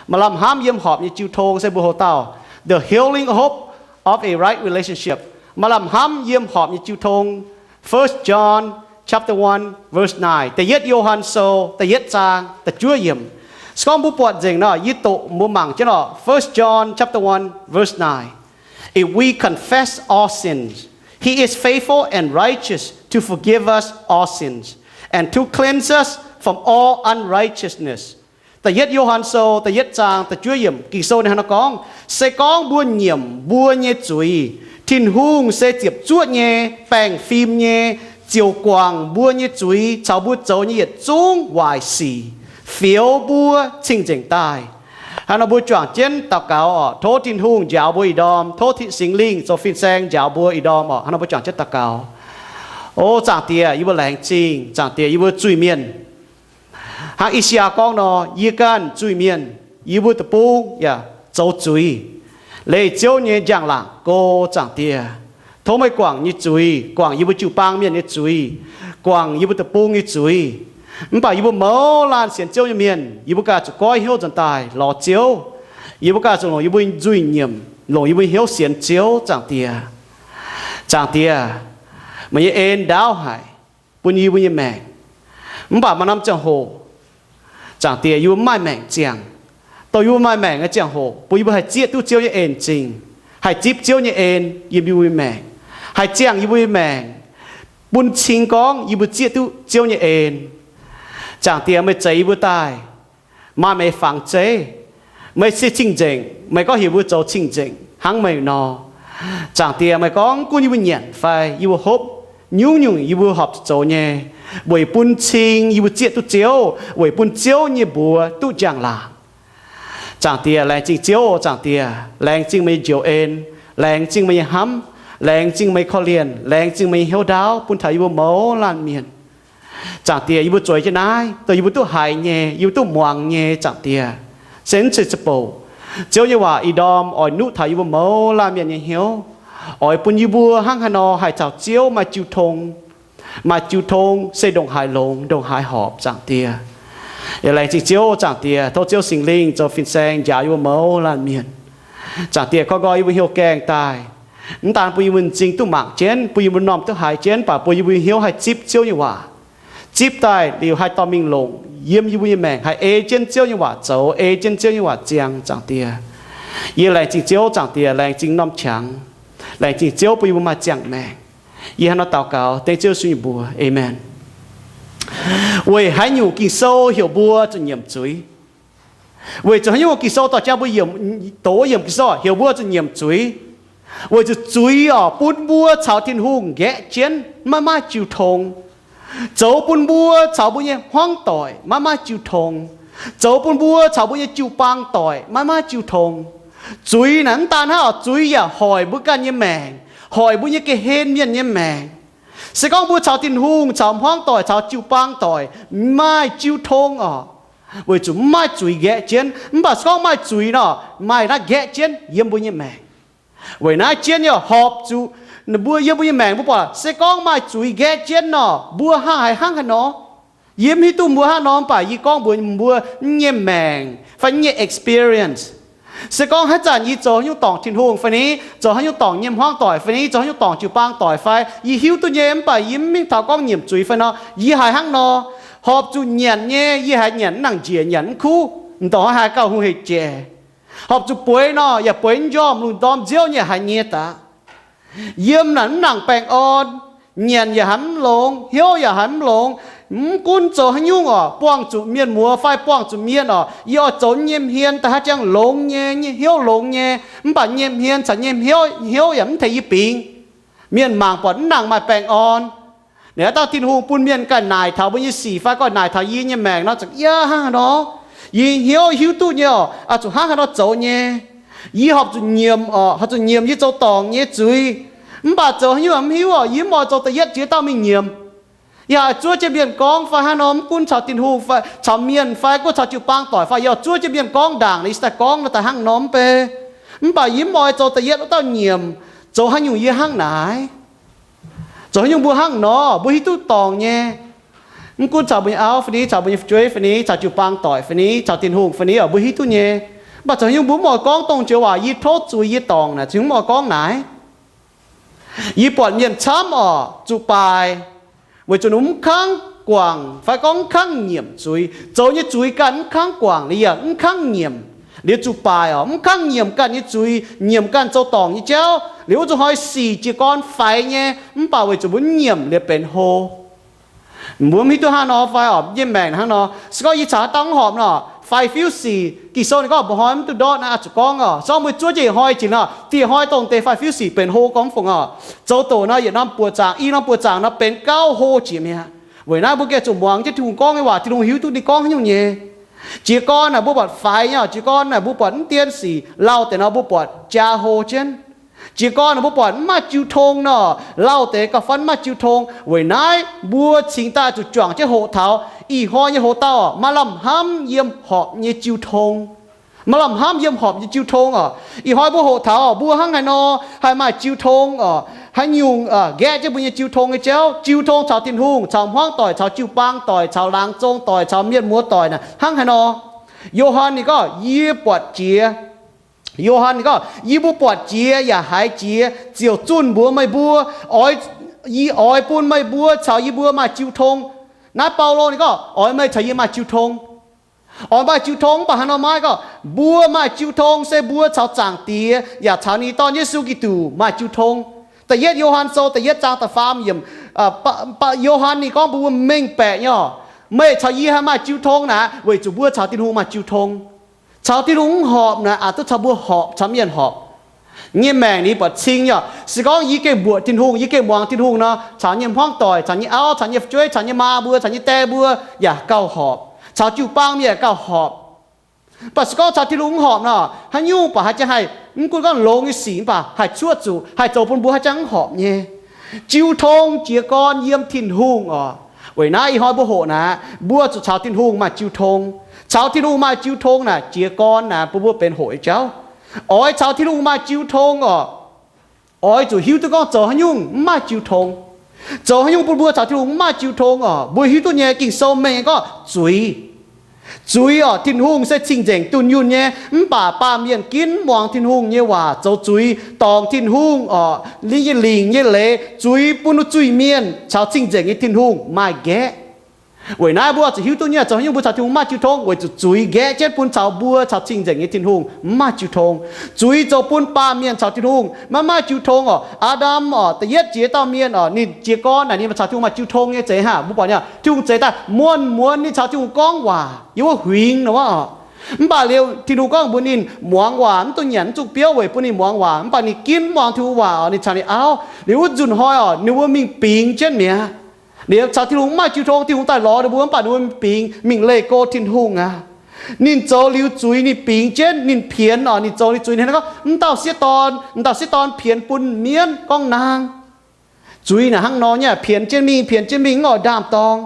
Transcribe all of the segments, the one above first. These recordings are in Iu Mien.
Maaih lamh hnamv yiem horpc nyei jiu tong se mbuo hoc dauh the healing hope of a right relationship. Maaih lamh hnamv yiem horpc nyei jiu tong, First John chapter one verse nine, da'yietv Yo^han Sou da'yietv zaang da'juov yiemc. Se gorngv mbuo buatc nzengc nor, yie doqc mbuo mangc jienv oc. First John chapter one verse nine. If we confess our sins, he is faithful and righteous to forgive us our sins and to cleanse us from all unrighteousness. Da'yietv Yo^han Sou da'yietv zaang da'juov yiemc, Ging-Sou ninh hnangv naaiv gorngv, se gorngv mbuo nyiemc mbuo nyei zuiz, Tin-Hungh se ziepc zuoqv nyei, baengh fim nyei, ziouc guangc mbuo nyei zuiz caux mbuo zoux nyei yietc zungv waaic sic, fioux mbuo cing-nzengc daaih. Hnangv nor mbuo juangc jienv daux gaux oc. Tov Tin-Hungh njaaux mbuo ih ndorm, tov Tin, Singx Lingh zoux fin-saeng njaaux mbuo ih ndorm oc. Hnangv nor mbuo juangc jienv daux gaux. O Zaangc Diex, yie mbuo laengz zingh. Zaangc Diex, yie mbuo zuiz-mienh. Hnangv I^saa^yaa gorngv nor, yie ganh zuiz-mienh, yie mbuo deic-bung yaac zoux zuiz. Leih Ziouv nyei njang-laangc go, Zaangc Diex. Tov meih guangc nyei zuiz, guangc yie mbuo jiu-baang mienh nyei zuiz, guangc yie mbuo deic-bung nyei zuiz. Mv baac yie mbuo mouz laanh sienx Ziouv nyei mienh, yie mbuo ganh zuqc goiv hnyouv nzuonx daaih lorz Ziouv. Yie mbuo ganh zuqc longc yie mbuo nzuih nyiemc, longc yie mbuo hnyouv sienx Ziouv, Zaangc Diex. Zaangc Diex, meih nyei en ndaauv haic bun yie mbuo nyei maengc. Mv baac maaih norm ziangh hoc, Zaangc Diex, yie mbuo mv maaih maengc ziangh. Dongh yie mbuo maaih maengc nyei ziangh hoc, bun yie mbuo haih zieqv duqv Ziouv nyei en zingh, haih zipv Ziouv nyei en yiem yie mbuo nyei maengc, haih ziangh yie mbuo nyei maengc, bun cing gorngv yie mbuo zieqv duqv Ziouv nyei en. Zaangc Diex, meih zeix yie mbuo daaih, maaih meih fangx zeiv. Meih se cing-nzengc, meih gorngv heuc mbuo zoux cing-nzengc hnangv meih nor. Zaangc Diex, meih gorngv gunv yie mbuo nyanc fai yie mbuo hopv, nyungc-nyungc yie mbuo horpc zuqc zoux nyei, weic bun cing yie mbuo zieqv duqv Ziouv, weic bun Ziouv nyei mbuox duqv njang-laangc. Zaangc Diex, laengz zingh Ziouv, Zaangc Diex, laengz zingh meih nyei njoux en, laengz zingh meih nyei hnamv, laengz zingh meih korv-lienh, laengz zingh meih nyei hnyouv ndaauv bun taux yie mbuo mouz laanh mienh. Zaangc Diex, yie mbuo zueiz jienv naaiv, dongh yie mbuo duqv haiz nyei, yie mbuo duqv muangx nyei, Zaangc Diex, se mv zeiz ziepc bouc. Ziouv nyei waac ih ndorm oix nuqv taux yie mbuo mouz laanh mienh nyei hnyouv, oix bun yie mbuo hnangv haaix nor haih caux Ziouv maaih jiu tong. Maaih jiu tong se ndongc haaix longx, ndongc haaix horpc, Zaangc Diex. Yaac laengz zingh Ziouv, Zaangc Diex, tov Ziouv Singx Lingh zoux fin-saeng njaaux yie mbuo mouz laanh mienh. Zaangc Diex, koi nqoi yie mbuo hnyouv gaengh daaih, mv daan bun yie mbuo m'zing duqv mangc jienv, bun yie mbuo m'normh duqv haiz jienv, mv baac bun yie mbuo hnyouv haih zipv Ziouv nyei waac, zipv daaih liuz haih dorh mingh longc yiem yie mbuo nyei maengc, haih ei jienv Ziouv nyei waac zoux, ei jienv Ziouv nyei waac ziangh, Zaangc Diex. Yie laengz zingh Ziouv, Zaangc Diex, laengz zingh norm qangx, laengz zingh Ziouv bun yie mbuo maaih ziangh maengc. Yie hnangv nor daux gaux dengv Ziouv Yesu nyei mbuox, aamen. Weic haaix nyungc Ging-Sou heuc mbuo zuqc nyiemc zuiz? Weic zuqc haaix nyungc Ging-Sou dorh jangx mbuo yiemc, doqc yiemc Ging-Sou heuc mbuo zuqc nyiemc zuiz? Weic zuqc zuiz oc, bun mbuo caux Tin-Hungh nqaeqv jienv maiv maaih jiu tong. Zoux bun mbuo caux mbuo nyei hmuangv doic maiv maaih jiu tong. Zoux bun mbuo caux mbuo nyei jiu-baang doic maiv maaih jiu tong. Zuiz naaic mv daan hnangv oc, zuiz yaac hoic mbuo ganh nyei maengc, hoic mbuo nyei ga'hlen mienh nyei maengc. Se gorngv mbuo caux Tin-Hungh, caux hmuangv doic, caux jiu-baang doic maaih jiu tong oc, weic zuqc mv maaih zuiz nqaeqv jienv. Mv baac se gorngv maaih zuiz nor, maaih naaiv nqaeqv jienv yiem mbuo nyei maengc. Weic naaiv jienv yaac horpc zuqc mbuo yiem mbuo nyei maengc mbuo buatc, se gorngv maaih zuiz nqaeqv jienv nor, mbuo hnangv haaix, hnangv haaix nor? Yie mv hiuv duqv mbuo hnangv nor, mv baac yie gorngv mbuox mbuo nyei maengc fai nyei experience. Se gorngv haaix zanc yie zoux haaix nyungc dorngc Tin-Hungh fai ni, zoux haaix nyungc dorngc nyei hmuangv doic fai ni, zoux haaix nyungc dorngc jiu-baang doic fai, yie hiuv duqv nyei, mv baac yie mv mingh taux gorngv nyiemc zuiz fai nor, yie haiz hnangv nor. Horpc zuqc nyanc nyei, yie haiz nyanc mv nangc njiec, nyanc mv kuv, m'dongc haaix gauh hungh hec jiex. Horpc zuqc bueix nor, yaac bueix mv njormh, lungh ndorm nziouv nyei haiz nyie daaih. Yiem naaic mv nangc baengh orn, nyanc yaac haiz mv longx, hnyouv yaac haiz mv longx. Mv gunv zoux haaix nyungc oc, buangh zuqc mienh muoz fai buangh zuqc mienh oc, yie oix zoux nyei hmien da'haav jangx longx nyei, nyei hnyouv longx nyei, mv baac nyei hmien caux nyei hnyouv, hnyouv yaac mv tengx yie bingx. Mienh mangc buatc mv nangc maaih baengh orn. Naaiv dauh Tin-Hungh bun mienh ganh naaic taux mbuo nyei sic fai ganh naaic taux yie nyei maengc nor, za'gengh hnangv haaix nor. Yie hnyouv hiuv duqv nyei oc, oix zuqc hnangv haaix nor zoux nyei. Yie horpc zuqc nyiemc oc, horpc zuqc nyiemc yie zoux dorngc nyei zuiz. Mv baac zoux haaix nyungc mv hiuv oc, yie mv oix zoux da'yietv jiex dauh mingh nyiemc. Yie haih zuov jienv mienh gorngv fai hnangv nor, mv gunv caux Tin-Hungh fai caux mienh fai gunv caux jiu-baang doic fai yie zuov jienv mienh gorngv ndaangc, yie daaih gorngv nor daaih hnangv nor mv bei. Mv baac yie mv oix zoux da'yietv wuov dauh nyiemc. Zoux haaix nyungc yie hnangv naaic? Zoux haaix nyungc mbuo hnangv nor? Mbuo hiuv duqv dorngc nyei. Mv gunv caux mbuo nyei auv fai ni, caux mbuo nyei fu'jueiv fai ni, caux jiu-baang doic fai ni, caux Tin-Hungh fai ni, mbuo hiuv duqv nyei. Mv baac zoux haaix nyungc mbuo mv oix gorngv dongh joux waac, yie tov zuiz, yie dorngc naaic, zoux haaix nyungc mv oix gorngv naaic. Yie buatc mienh camv oc, zuqc baaix weic zuqc ninh mv kangv guangc fai gorngv mv kangv nyiemc zuiz. Zoux nyei zuiz ganh mv kangv guangc, liuz yaac mv kangv nyiemc, liuz zuqc baaix oc, mv kangv nyiemc ganh nyei zuiz, nyiemc ganh zoux dorngc nyei jauv. Liuz wuov zuqc hnoi sic jiez gorn faix nyei, mv baac weic zuqc mbuo mv nyiemc liuz benx hlo. Mbuo mv hiuv duqv hnangv nor fai oc, yie maengc hnangv nor. Se gorngv yie caux haaix dauh mv horpc nor, faix fiuv sic, Ging-Sou ninh gorngv mba'hnoi mv duqv ndortv naaiv, oix zuqc gorngv oc. Se gorngv mbuo zuov njiec hnoi jiex nor, dieh hnoi dongh deix faix fiuv sic benx hlo gormx fungc oc. Zoux doqc nor, yietc norm buoqc zaangc, i norm buoqc zaangc nor benx gauh hlo jiex mi'aqv. Weic naaiv mbuo gengh zuqc muangx jienv Tin-Hungh gorngv nyei waac, Tin-Hungh hiuv duqv ninh gorngv haaix nyungc nyei. Jiez gorn naaic mbuo buatc faix nyei oc, jiez gorn naaic mbuo buatc mv dien sic, lauh deix nor mbuo buatc jaa hlo jienv. Jiez gorn naaic mbuo buatc mv maaih jiu tong nor, lauh deix gauh fai mv maaih jiu tong. Weic naaiv mbuo cingx daaih zuqc juangc jienv hoqc taux ih hnoi nyei hoc-dauh maaih lamh hnamv yiem horpc nyei jiu tong. Maaih lamh hnamv yiem horpc nyei jiu tong oc. Ih hnoi mbuo hoqc taux mbuo hnangv haaix nor haih maaih jiu tong oc, haaix nyungc nqaeqv jienv mbuo nyei jiu tong nyei jauv. Jiu tong caux Tin-Hungh, caux hmuangv doic, caux jiu-baang doic, caux laangz zong doic, caux mienh muoz doic naaic hnangv haaix nor. Yo^han ninh gorngv, yie buatc jiex Yo^han ninh gorngv, yie mbuo buatc jiex yaac haiz jiex, ziouc zunh mbuox meih mbuo, oix, yie oix bun meih mbuo caux yie mbuo maaih jiu tong. Naaiv Baulo ninh gorngv oix meih caux yie maaih jiu tong. Oix maaih jiu tong mv baac hnangv nor maiv gorngv mbuo maaih jiu tong se mbuo caux Zaangc Diex yaac caux ninh nyei Dorn Yesu Giduc maaih jiu tong. Da'yietv Yo^han Sou da'yietv zaang da'faam yiemc, Yo^han ninh gorngv mbuox mbuo mengh baeqc nyei, meih caux yie haih maaih jiu tong naaic weic zuqc mbuo caux Tin-Hungh maaih jiu tong. Caux Tin-Hungh mv horpc naaic, aqc duqv caux mbuo horpc, caux mienh horpc nyei maengc ninh buatc cing nyei. Se gorngv yie gengh mbuoqc Tin-Hungh, yie gengh muangx Tin-Hungh nor, caux nyei hmuangv doic, caux nyei auv, caux nyei fu'jueiv, caux nyei maa mbuo, caux nyei die mbuo yaac gauh horpc, caux jiu-baang mienh yaac gauh horpc. Mv baac se gorngv caux Tin-Hungh mv horpc nor, haaix nyungc baac haih jangx haih, mv gunv gorngv longx nyei sic mv baac haih cuotv zuqc, haih zoux bun mbuo haih jangx mv horpc nyei. Jiu tong jiez gorn yiem Tin-Hungh oc. Weic naaiv ih hnoi mbuo hoqc naaic, mbuo zuqc caux Tin-Hungh maaih jiu tong. Caux Tin-Hungh maaih jiu tong naaic jiez gorn naaic bun mbuo benx hoqc nyei jauv. Oix caux Tin-Hungh maaih jiu tong oc. Oix zuqc hiuv duqv gorngv zoux haaix nyungc mv maaih jiu tong. Zoux haaix nyungc bun mbuo caux Tin-Hungh mv maaih jiu tong oc? Mbuo hiuv duqv nyei, Ging-Sou mengh gorngv zuiz. Zuiz oc, Tin-Hungh se cing-nzengc dunh yunh nyei, mv baac baamh mienh ginv muangx Tin-Hungh nyei waac zoux zuiz, dorngc Tin-Hungh oc, ninh nyei lingc nyei leiz, zuiz bun zuiz-mienh caux cing-nzengc nyei Tin-Hungh maaih nqaeqv. Weic naaiv mbuo zuqc hiuv duqv nyei, zoux haaix nyungc mbuo caux Tin-Hungh maaih jiu tong, weic zuqc zuiz nqaeqv jienv bun caux mbuo caux cing-nzengc nyei Tin-Hungh mv maaih jiu tong. Zuiz zoux bun baamh mienh caux Tin-Hungh maiv maaih jiu tong oc. Aa^ndam oc, da'yietv jiex dauh mienh oc, ninh jiez gorn naaic ninh caux Tin-Hungh maaih jiu tong nyei zeiz hnangv. Mbuo buatc nyei, Tin-Hungh zeix daaih muonz-muonz ninh caux Tin-Hungh gorngv waac yiem wuov huingx nor oc. Mv baac liuz Tin-Hungh gorngv mbuox ninh muangx waac, mv dungx nyanc mv zuqc biouv weic bun ninh muangx waac. Mv baac ninh ginv muangx Tin-Hungh waac oc, ninh caux ninh auv. Liuz wuov nzunc hnoi oc, ninh mbuo mingh bingx jienv mi'aqv. Liuz caux Tin-Hungh mv maaih jiu tong, Tin-Hungh daaih lorz ninh mbuo, mv baac ninh mbuo mingh bingx, mingh leih go Tin-Hungh aqv. Ninh zoux liuz zuiz ninh bingx jienv, ninh pienx oc, ninh zoux liuz zuiz ninh gorngv, mv dauh sieqv dorn, mv dauh sieqv dorn pienx bun mienv gorngv naang. Zuiz naaic hnangv nor nyei, pienx jienv mingh, pienx jienv mingh, mv oix ndaam-dorng.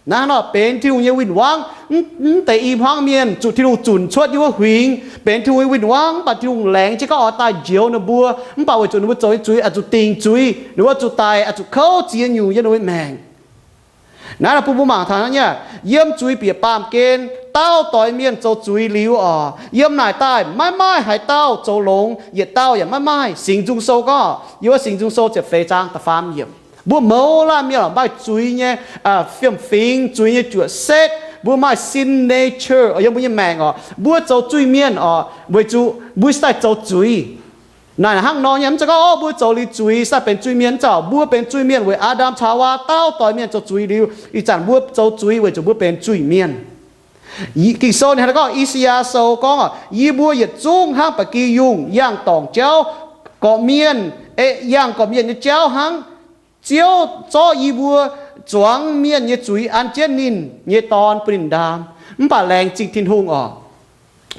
Naaiv hnangv nor benx Tin-Hungh nyei win-wangv. Mv deix i hmuangv mienh zuqc Tin-Hungh zunc cuotv yiem wuov huingx, benx Tin-Hungh nyei win-wangv, mv baac Tin-Hungh laengz jienv gorngv oix daaih njoux ninh mbuo, mv baac weic zuqc ninh mbuo zoux nyei zuiz oix zuqc dingc zuiz, ninh mbuo zuqc daic, oix zuqc kouv ziex nyungc yiem ninh mbuo maengc. Naaiv bun mbuo mangc taux nyei, yiem zuiz bieqc baamh gen, dauh doix mienh zoux zuiz liuz oc, yiem naaic daaih maiv maaih haaix dauh zoux longx, yietc dauh yaac maiv maaih. Singx Nzung Sou gorngv, yiem wuov Singx Nzung Sou ziepc feix zaang da'faam yiemc, mbuo mouz laanh mienh oc, maaih zuiz nyei fiem-fingx, zuiz nyei juoqc setv, mbuo maaih sin nature yiem mbuo nyei maengc oc. Mbuo zoux zuiz-mienh oc, weic zuqc mbuo se daaih zoux zuiz. Naaic hnangv nor nyei, mv zeiz gorngv, o, mbuo zoux liuz zuiz se daaih benx zuiz-mienh, mv zeiz. Mbuo benx zuiz-mienh weic Aa^ndam caux Haawaa dauh doix mienh zoux zuiz liuz, ih zanc mbuo zoux zuiz weic zuqc mbuo benx zuiz-mienh. Ging-Sou ninh hnangv naaiv gorngv, I^saa^yaa Sou gorngv oc, yie mbuo yietc zungv hnangv ba'gi yungh yangh dorngc jauv, gorqv-mienh, yangh gorqv-mienh nyei jauv hnangv. Ziouv zorqv yie mbuo zuangx mienh nyei zuiz an jienv ninh nyei Dorn bun ninh ndaam. Mv baac laengz zingh Tin-Hungh oc,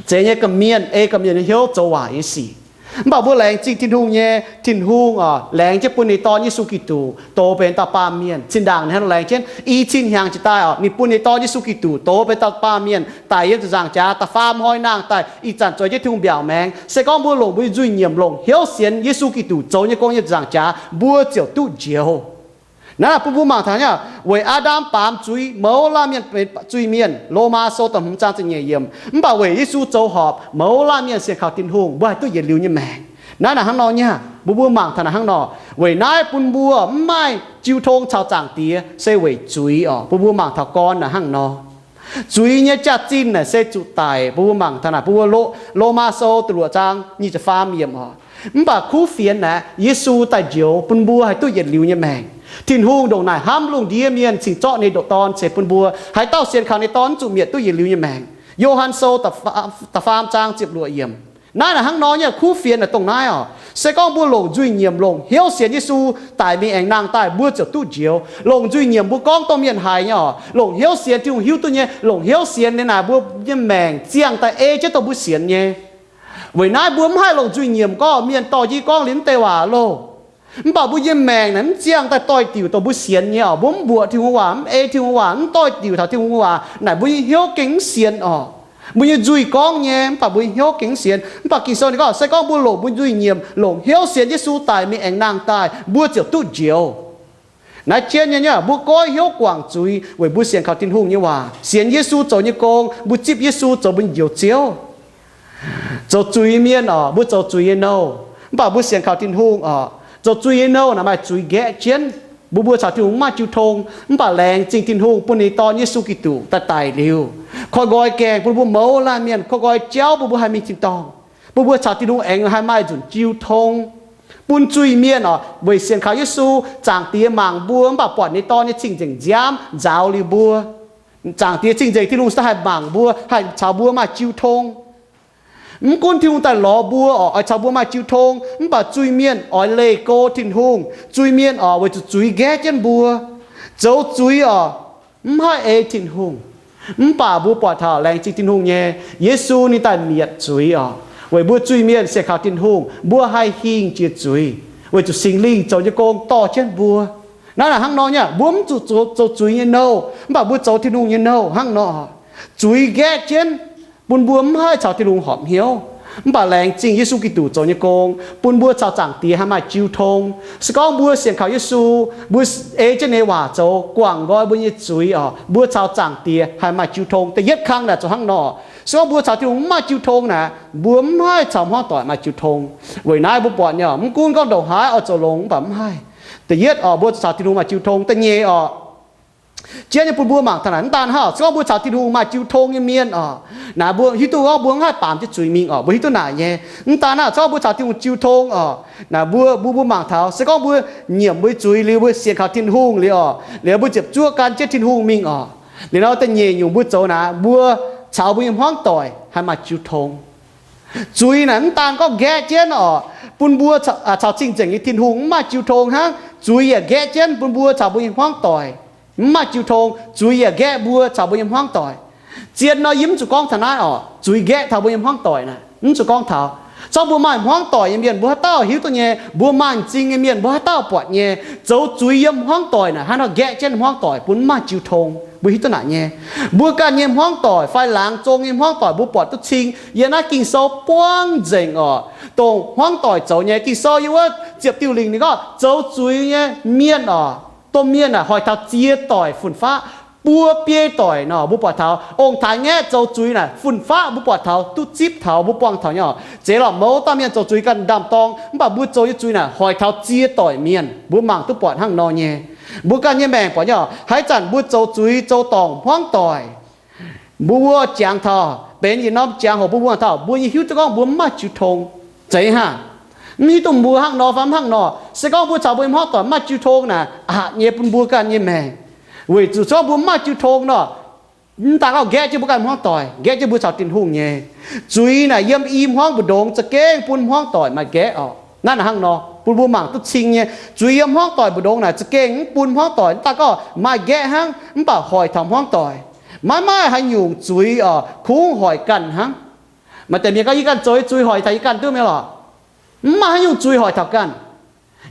zeiz nyei gorqv-mienh ei gorqv-mienh nyei hnyouv zoux waaic nyei sic. Mv baac mbuo laengz zingh Tin-Hungh nyei, Tin-Hungh oc, laengz jienv bun ninh Dorn Yesu Giduc dox benx dauh baamh mienh. Zinh ndaangc ninh hnangv nor laengz jienv, i cin hnyangx jiex daaih oc, ninh bun ninh Dorn Yesu Giduc dox benx dauh baamh mienh daic yiem ziepc nzaangc jaax, da'faam hnoi nangh daaih, ih zanc zoux jienv Tin-Hungh mbiaauc maengx. Se gorngv mbuo longc mbuo nyei nzuih nyiemc longc hnyouv sienx Yesu Giduc zoux nyei gong yiem ziepc nzaangc jaax, mbuo ziouc duqv njoux. Naaiv bun mbuo mangc taux nyei, weic Aa^ndam baamz zuiz mouz laanh mienh benx zuiz-mienh, Lomaa Sou da'hmz zaang ziepc nyeic yiemc. Mv baac weic Yesu zoux horpc mouz laanh mienh sienx kaux Tin-Hungh, mbuo haih duqv yietc liuz nyei maengc. Naaiv naaic hnangv nor nyei, mbuo mbuo mangc taux naaic hnangv nor. Weic naaiv bun mbuo mv maaih jiu tong caux Zaangc Diex se weic zuiz orqc. Bun mbuo mangc taux gorn naaic hnangv nor. Zuiz nyei jaax-zinh naaic se zuqc daic. Bun mbuo mangc taux naaic, bun mbuo, Lomaa Sou da'luoqc zaang nyic ziepc faam yiemc orqc. Mv baac kuv fienx naaic, Yesu daaih njoux bun mbuo haih duqv yietc liuz nyei maengc. Tin-Hungh ndongc naaic hnamv lungh ndiev mienh cingx zorqv ninh ndoqc Dorn ceix bun mbuo. Haaix dauh sienx kaux ninh Dorn zuqc mietc duqv yietc liuz nyei maengc. Yo^han Sou da'faam zaang ziepc luoqc yiemc. Naaiv naaic hnangv nor nyei, kuv fienx naaic dongh naaiv orqc. Se gorngv mbuo longc nzuih nyiemc longc hnyouv sienx Yesu daic mingh aengx nangh daaih, mbuo ziouc duqv njoux. Longc nzuih nyiemc mbuo gorngv dongh mienh haiz nyei orqc. Longc hnyouv sienx, Tin-Hungh hiuv duqv nyei. Longc hnyouv sienx liuz naaic, mbuo nyei maengc ziangh daaih ei jienv dongh mbuo sienx nyei. Weic naaiv mbuo mv haih longc nzuih nyiemc gorngv mienh dorh jienv gorngv liuz mv deix waac loh. Mv baac mbuo nyei maengc naaic mv ziangh daaih doix-diuc dongh mbuo sienx nyei orqc. Mbuo mv mbuoqc Tin-Hungh waac, mv ei Tin-Hungh waac, mv doix-diuc taux Tin-Hungh waac naaic, mbuo nyei hnyouv gengh mv sienx orqc. Mbuo nyei nzuih gorngv nyei, mv baac mbuo nyei hnyouv gengh mv sienx. Mv baac Ging-Sou ninh gorngv, se gorngv mbuo longc mbuo nzuih nyiemc longc hnyouv sienx Yesu daic mingh aengx nangh daaih, mbuo ziouc duqv njoux. Naaiv jienv nyei, mbuo goiv hnyouv guangc zuiz weic mbuo sienx kaux Tin-Hungh nyei waac, sienx Yesu zoux nyei gong, mbuo zipv Yesu zoux mbuo nyei Njoux Ziouv. Zoux zuiz nyei mienh orqc, mbuo zoux zuiz nyei nouh, mv baac mbuo sienx kaux Tin-Hungh orqc, zoux zuiz nyei nouh naaic maaih zuiz nqaeqv jienv. Mbuo mbuo caux Tin-Hungh mv maaih jiu tong, mv baac laengz zingh Tin-Hungh bun ninh Dorn, Yesu Giduc, daaih daic liuz, koi nqoi gaengh bun mbuo mouz laanh mienh, koi nqoi jauv bun mbuo haih mingh tin-dorngh, bun mbuo caux Tin-Hungh aengx haih maaih nzunc jiu tong. Bun zuiz-mienh orqc, weic sienx kaux Yesu, Zaangc Diex mangc mbuo mv baac buatc ninh Dorn nyei cing-nzengc nziaamv nzaaux liuz mbuo. Zaangc Diex cing-nzengc, Tin-Hungh se haih mangc mbuo, haih caux mbuo maaih jiu tong. Mv gunv Tin-Hungh daaih lorz mbuo orqc, oix caux mbuo maaih jiu tong, mv baac zuiz-mienh oix leih go Tin-Hungh. Zuiz-mienh orqc, weic zuqc zuiz nqaeqv jienv mbuo. Zoux zuiz orqc, mv haih ei Tin-Hungh. Mv baac mbuo buatc taux laengz zingh Tin-Hungh nyei, Yesu ninh daaih mietc zuiz orqc, weic mbuo zuiz-mienh sienx kaux Tin-Hungh, mbuo haih hingh jiex zuiz, weic zuqc Singx Lingh zoux nyei gong dorh jienv mbuo. Naaiv naaic hnangv nor nyei, mbuo mv zuqc zoux zuiz nyei nouh, mv baac mbuo zoux Tin-Hungh nyei nouh hnangv nor. Zuiz nqaeqv jienv, bun mbuo mv haih caux Tin-Hungh horpc hnyouv. Mv baac laengz zingh Yesu Giduc zoux nyei gong, bun mbuo caux Zaangc Diex haih maaih jiu tong. Se gorngv mbuo sienx kaux Yesu, mbuo ei jienv ninh nyei waac zoux, guangc nqoi mbuo nyei zuiz orqc, mbuo caux Zaangc Diex haih maaih jiu tong. Da'yietv kang naaic zoux hnangv nor. Se gorngv mbuo caux Tin-Hungh mv maaih jiu tong naaic, mbuo mv haih caux hmuangv doic maaih jiu tong. Weic naaiv mbuo buatc nyei, mv gunv gorngv ndongc haaix oix zoux longx mv baac mv haih. Da'yietv orqc, mbuo caux Tin-Hungh maaih jiu tong. Da'nyeic orqc, jienv nyei bun mbuo mangc taux naaic, mv daan hnangv, se gorngv mbuo caux Tin-Hungh maaih jiu tong nyei mienh orqc, naaic mbuo hiuv duqv gorngv mbuo mv haih baamz jienv zuiz mingh orqc. Mbuo hiuv duqv naaic nyei. Mv daan hnangv, se gorngv mbuo caux Tin-Hungh jiu tong orqc, naaic mbuo, mbuo, mbuo mangc taux, se gorngv mbuo nyiemc mbuo nyei zuiz liuz, mbuo sienx kaux Tin-Hungh liuz orqc, liuz mbuo ziepc zuoqv gan jienv Tin-Hungh mingh orqc, liuz nor da'nyeic nyungc mbuo zoux naaic, mbuo caux mbuo nyei hmuangv doic haih maaih jiu tong. Zuiz naaic mv daan gorngv nqaeqv jienv orqc, bun mbuo caux, caux cing-nzengc nyei Tin-Hungh mv maaih jiu tong hnangv. Zuiz yaac nqaeqv jienv bun mbuo caux mbuo nyei hmuangv doic mv maaih jiu tong. Zuiz yaac nqaeqv mbuo caux mbuo nyei hmuangv doic. Zien nor yie mv zuqc gorngv taux naaiv orqc, zuiz nqaeqv taux mbuo nyei hmuangv doic naaic, mv zuqc gorngv taux. Zorqv mbuo maaih hmuangv doic nyei mienh mbuo haaix dauh hiuv duqv nyei, mbuo maaih m'zing nyei mienh mbuo haaix dauh buatc nyei, zoux zuiz yiem hmuangv doic naaic hnangv nor nqaeqv jienv hmuangv doic bun mv maaih jiu tong. Mbuo hiuv duqv naaic nyei. Mbuo ganh nyei hmuangv doic fai laangz zong nyei hmuangv doic mbuo buatc duqv cing. Yiem naaiv Ging-Sou buangv nzengc orqc, dongh hmuangv doic zoux nyei. Ging-Sou yiem wuov ziepc diuh lingc ninh gorngv zoux zuiz nyei mienh orqc, domh mienh naaic hoic taux ziex doic fun-faqv, buo biei doic nor mbuo buatc taux. Ong-taaix ngaeqv zoux zuiz naaic fun-faqv mbuo buatc taux, duqv zipv taux, mbuo buangh taux nyei orqc. Zeiz lorqc, mouz dauh mienh zoux zuiz ganh ndaam-dorng, mv baac mbuo zoux nyei zuiz naaic hoic taux ziex doic mienh. Mbuo mangc duqv buatc hnangv nor nyei. Mbuo ganh nyei maengc buatc nyei orqc, haaix zanc mbuo zoux zuiz zoux dorngc hmuangv doic, mbuo wuov jangx taux benx yietc norm jangx hoc mbuo mbuangh taux, mbuo nyei hiuv duqv gorngv mbuo mv maaih jiu tong. Zeiz hnangv. Mv hiuv duqv mbuo hnangv nor fai mv hnangv nor, se gorngv mbuo caux mbuo nyei hmuangv doic mv maaih jiu tong naaic, aqc nyei bun mbuo ganh nyei maengc. Weic zuqc zorqv mbuo mv maaih jiu tong nor, mv daan gorngv nqaeqv jienv mbuo ganh hmuangv doic, nqaeqv jienv mbuo caux Tin-Hungh nyei. Zuiz naaic yiem i hmuangv mbu'ndongx za'gengh bun hmuangv doic maaih nqaeqv orqc. Naaiv naaic hnangv nor bun mbuo mangc duqv cing nyei. Zuiz yiem hmuangv doic mbu'ndongx naaic za'gengh mv bun hmuangv doic mv daan gorngv maaih nqaeqv hnangv, mv baac hoic taux hmuangv doic. Maiv maaih haaix nyungc zuiz orqc kungx hoic ganh hnangv. Maaih deix mienh gorngv, yie ganh zoux nyei zuiz hoic taux yie ganh duqv mingh lorqc. Mv maaih haaix nyungc zuiz hoic taux ganh.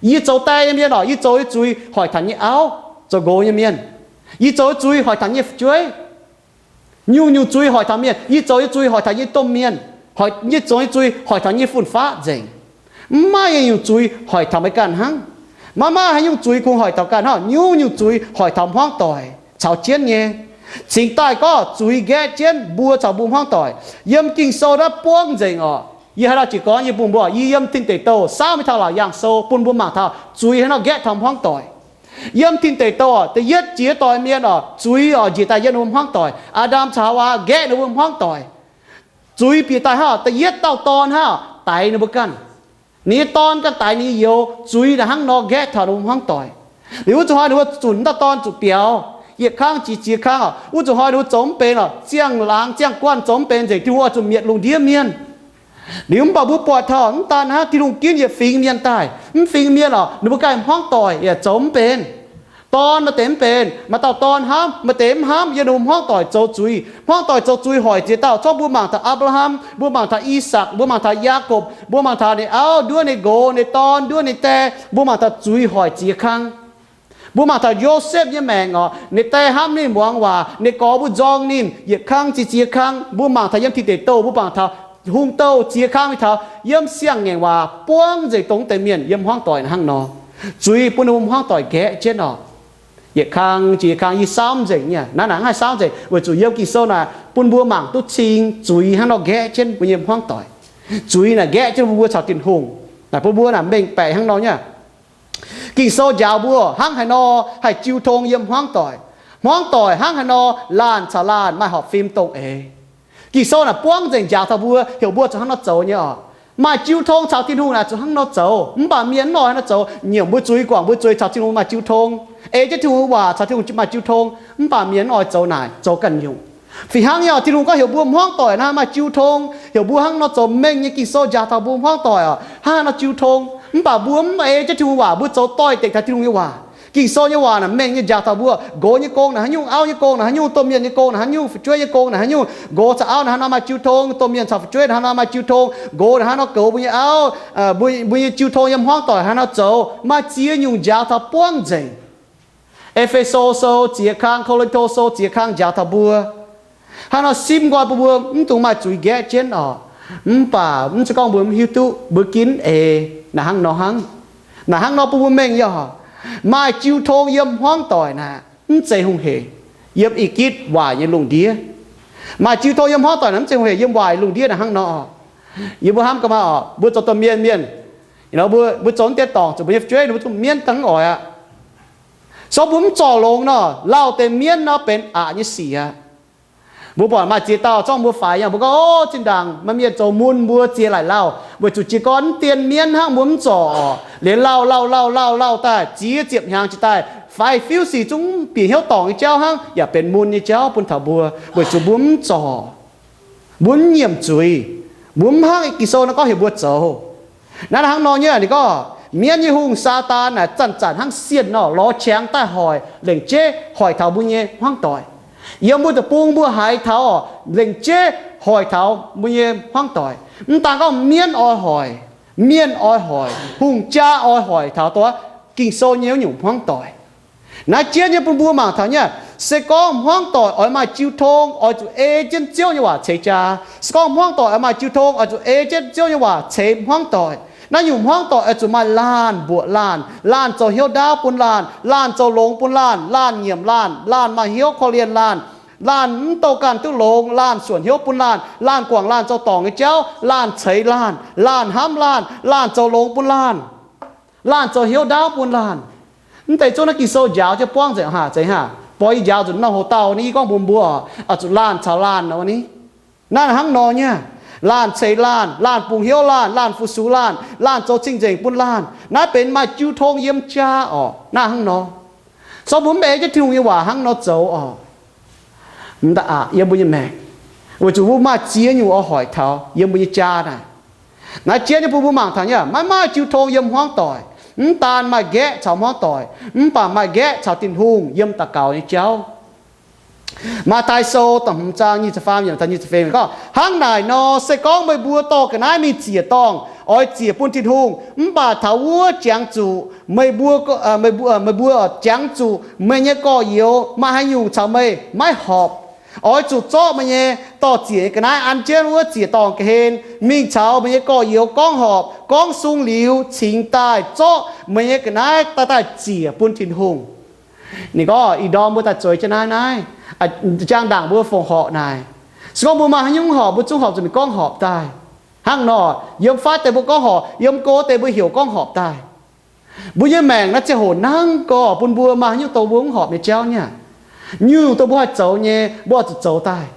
Yie zoux die nyei mienh orqc, yie zoux nyei zuiz hoic taux nyei auv, zoux nqox nyei mienh. Yie zoux nyei zuiz hoic taux nyei fu'jueiv. Nyungc-nyungc zuiz hoic taux mienh. Yie zoux nyei zuiz hoic taux nyei domh mienh. Hoic, yie zoux nyei zuiz hoic taux nyei fun-faqv nzengc. Mv maaih nyungc zuiz hoic taux meih ganh hnangv. Maiv maaih haaix nyungc zuiz kungx hoic taux ganh hnangv, nyungc-nyungc zuiz hoic taux hmuangv doic caux jienv nyei. Cingx daaih gorngv zuiz nqaeqv jienv mbuo caux mbuo hmuangv doic. Yiem Ging-Sou naaiv buangv nzengc oc. Yie haaix dauh jiez gorn yie bun mbuo, yie yiem Tin Deic Douh saauv mingh taux Laauc Yaangh Sou bun mbuo mangc taux zuiz haaix nor nqaeqv taux hmuangv doic. Yiem Tin Deic Douh oc, da'yietv jiex doix mienh oc, zuiz oc njiec daaih yiem ninh mbuo hmuangv doic. Aa^ndam caux Haawaa nqaeqv ninh mbuo hmuangv doic. Zuiz bieqc daaih hnangv, da'yietv dauh dorn hnangv, daix ninh mbuo ganh. Ninh nyei dorn ganh daix ninh nyei youz, zuiz naaic hnangv nor nqaeqv taux ninh mbuo hmuangv doic. Liuz wuov zuqc hnoi ninh mbuo zunc dauh dorn zuqc biaux, yietc kangv jiex ziex kangv oc. Wuov zuqc hnoi ninh mbuo zoux mv benx oc, ziangh laangz ziangh guanh zoux mv benx nzengc, Tin-Hungh oix zuqc mietc lungh ndiev mienh. Liuz mv baac mbuo buatc taux mv daan hnangv, Tin-Hungh ginv yietc fingx mienh daaih. Mv fingx mienh oc, ninh mbuo ganh hmuangv doic yaac zoux mv benx. Dorn maaih deix mv benx, maaih dauh dorn hnamv, maaih deix mv hnamv, yiem ninh mbuo hmuangv doic zoux zuiz. Hmuangv doic zoux zuiz hoic ziex dauh. Zorqv mbuo mangc taux Apc^laa^ham, mbuo mangc taux I^sakc, mbuo mangc taux Yaakopv, mbuo mangc taux ninh auv nduov ninh nqox, ninh dorn nduov ninh die, mbuo mangc taux zuiz hoic ziex kangv. Mbuo mangc taux Yosepv nyei maengc oc, ninh die hnamv ninh, muangx waac, ninh gorx mbuo nzorng ninh, yietc kangv jiex ziex kangv. Mbuo mangc taux yiem Tin Deic Douh, mbuo mangc taux Hungh Douh ziex kangv mingh taux yiem Siang-Ngaengc Waac buangv nzengc dongh deix mienh yiem hmuangv doic hnangv nor. Zuiz bun ninh mbuo hmuangv doic nqaeqv jienv oc. Yietc kangv jiex yietc kangv, yie saauv mv nzengc nyei. Naaiv naaic mv haih saauv nzengc weic zuqc yiem Ging-Sou naaic bun mbuo mangc duqv cing zuiz hnangv nor nqaeqv jienv mbuo nyei hmuangv doic. Zuiz naaic nqaeqv jienv mbuo caux Tin-Hungh. Naaic bun mbuo naaic mengh baeqc hnangv nor nyei. Ging-Sou njaaux mbuo hnangv haaix nor haih jiu tong yiem hmuangv doic. Hmuangv doic hnangv haaix nor laanh caux laanh maaih horpc fim dongh eix. Ging-Sou naaic buangv nzengc njaaux taux mbuo, heuc mbuo zuqc hnangv nor zoux nyei oc. Maaih jiu tong caux Tin-Hungh naaic zuqc hnangv nor zoux. Mv baac mienh mv oix hnangv nor zoux, nyiemc mbuo zuiz guangc mbuo zuiz caux Tin-Hungh maaih jiu tong. Ei jienv Tin-Hungh waac caux Tin-Hungh maaih jiu tong. Mv baac mienh mv oix zoux naaic, zoux ganh nyungc. Fih hnangv nyei oc, Tin-Hungh gorngv heuc mbuo hmuangv doic hnangv maaih jiu tong, heuc mbuo hnangv nor zoux mengh nyei. Ging-Sou njaaux taux mbuo hmuangv doic oc, hnangv haaix nor jiu tong. Mv baac mbuo mv ei jienv Tin-Hungh waac, mbuo zoux doix-dekc taux Tin-Hungh nyei waac. Ging-Sou nyei waac naaic mengh nyei njaaux taux mbuo, nqox nyei gong naaic haaix nyungc, auv nyei gong naaic haaix nyungc, domh mienh nyei gong naaic haaix nyungc, fu'jueiv nyei gong naaic haaix nyungc, nqox caux auv naaic haaix nor maaih jiu tong, domh mienh caux fu'jueiv naaic haaix nor maaih jiu tong, nqox naaic haaix nor goux mbuo nyei auv, mbuo nyei jiu tong yiem hmuangv doic haaix nor zoux, maaih ziex nyungc njaaux taux buangv nzengc. E^fe^so Sou ziex kang, Ko^lin^to Sou ziex kang njaaux taux mbuo, hnangv nor simv nqoi bun mbuo mv dungx maaih zuiz nqaeqv jienv oc. Mv baac mv zeiz gorngv mbuo mv hiuv duqv, mbuo ginv eix naaic hnangv nor hnangv. Naaic hnangv nor bun mbuo mengh yaac maaih jiu tong yiem hmuangv doic naaic mv zeiz hungh heic yiem I^gitv waaic nyei lungh ndiev. Maaih jiu tong yiem hmuangv doic naaic mv zeiz hungh heic yiem waaic lungh ndiev naaic hnangv nor. Yie mbuo hnamv ga'maah oc, mbuo zoux domh mienh mienh, mbuo zoux deix dorngc zuqc mbuo nyei fu'jueiv ninh mbuo zungv mienv dangh mv oix aqv. So mbuo mv zorc longx nor, lauh deix mienv nor benx aqc nyei sic aqv. Mbuo buatc maaih ziex dauh zorqv mbuo faix nyei, mbuo gorngv, O, zinh ndaangc maaih mienh zoux mun mbuo ziex laaic lauh, weic zuqc jiez gorn mv dien mienv hnangv, mbuo mv zorc oc. Liuz lauh lauh lauh lauh lauh daaih ziex ziepc hnyangx jiex daaih, faix-fiuv sic zungv bieqc hnyouv dorngc nyei jauv hnangv, yaac benx mun nyei jauv bun taux mbuo, weic zuqc mbuo mv zorc. Mbuo mv nyiemc zuiz. Mbuo mv hnangv Ging-Sou naaiv gorngv heuc mbuo zoux. Naaiv hnangv nor nyei, ninh gorngv mienv nyei hungh, Saadaan, naaic zanc-zanc hnangv sienh nor lorz qangx daaih hoic, lengc jeiv hoic taux mbuo nyei hmuangv doic. Yiem mbuo deic-bung mbuo haiz taux oc, lengc jeiv hoic taux mbuo nyei hmuangv doic. Mv daan gorngv mienv oix hoic, mienh oix hoic, hungh jaa oix hoic taux, dongh Ging-Sou nyei wuov nyungc hmuangv doic. Naaiv jienv nyei bun mbuo mangc taux nyei, se gorngv hmuangv doic oix maaih jiu tong, oix zuqc ei jienv Ziouv nyei waac ceix jaa. Se gorngv hmuangv doic oix maaih jiu tong, oix zuqc ei jienv Ziouv nyei waac ceix hmuangv doic. Naaiv nyungc hmuangv doic oix zuqc maaih laanh mbuoqc laanh, laanh zoux hnyouv ndaauv bun laanh, laanh zoux longx bun laanh, laanh nyiemc laanh, laanh maaih hnyouv korv-lienh laanh, laanh mv douh ganh duqv longx, laanh suonc hnyouv bun laanh, laanh guangc laanh zoux dorngc nyei jauv, laanh ceix laanh, laanh hnamv laanh, laanh zoux longx bun laanh, laanh zoux hnyouv ndaauv bun laanh. Mv deix zungv naaiv Ging-Sou njaaux jienv buangv nzengc haac, zeiz haac, borx yie njaaux nzunc norm hoc dauh ni, gorngv mbuox mbuo, oix zuqc laanh caux laanh nor ni. Naaiv hnangv nor nyei, laanh ceix laanh, laanh bungx hnyouv laanh, laanh fu-sux laanh, laanh zoux cing-nzengc bun laanh. Naaiv benx maaih jiu tong yiem jaa orqc. Naaiv hnangv nor. So mbuo mv ei jienv Tin-Hungh nyei waac hnangv nor zoux orqc, mv da'aqc yiem mbuo nyei maengc, weic zuqc mbuo maaih ziex nyungc oix hoic taux yiem mbuo nyei jaa naaic. Naaiv jienv nyei bun mbuo mangc taux nyei, maiv maaih jiu tong yiem hmuangv doic. Mv daan maaih nqaeqv caux hmuangv doic, mv baac maaih nqaeqv caux Tin-Hungh yiem daux gaux nyei jauv. Matv^taai Sou da'hmz zaang nyic ziepc faam yiemc taux nyic ziepc feix gorngv, Hnangv naaic nor, se gorngv meih mbuo dorh ga'naaiv mingh ziec dorngh, oix ziec bun Tin-Hungh, mv baac taux wuov jangx zuqc meih mbuo, meih mbuo jangx zuqc meih nyei gorx-youz maaih haaix nyungc caux meih maiv horpc, Oix zuqc zorqv meih nyei dorh ziec nyei ga'naaiv an jienv wuov ziec-dorngh ga'hlen mingh caux meih nyei gorx-youz gorngv horpc, gorngv sung liuz cingx daaih zorqv meih nyei ga'naaiv daaih daaih ziec bun Tin-Hungh. Ninh gorngv, ih ndorm mbuo daaih zueiz jienv naaiv naaiv, njang ndaangc mbuo fongc horc naaic. Se gorngv mbuo maaih haaix nyungc horpc, mbuo zungv horpc zuqc mingh gorngv horpc daaih. Hnangv nor, yiem faatv deix mbuo gorngv horpc, yiem go deix mbuo heuc gorngv horpc daaih. Mbuo nyei maengc naaiv ziangh hoc nangv gorx bun mbuo maaih haaix nyungc dongh mbuo mv horpc nyei jauv nyei. Nyungc-nyungc dongh mbuo haih zoux nyei, mbuo oix zuqc zoux daaih.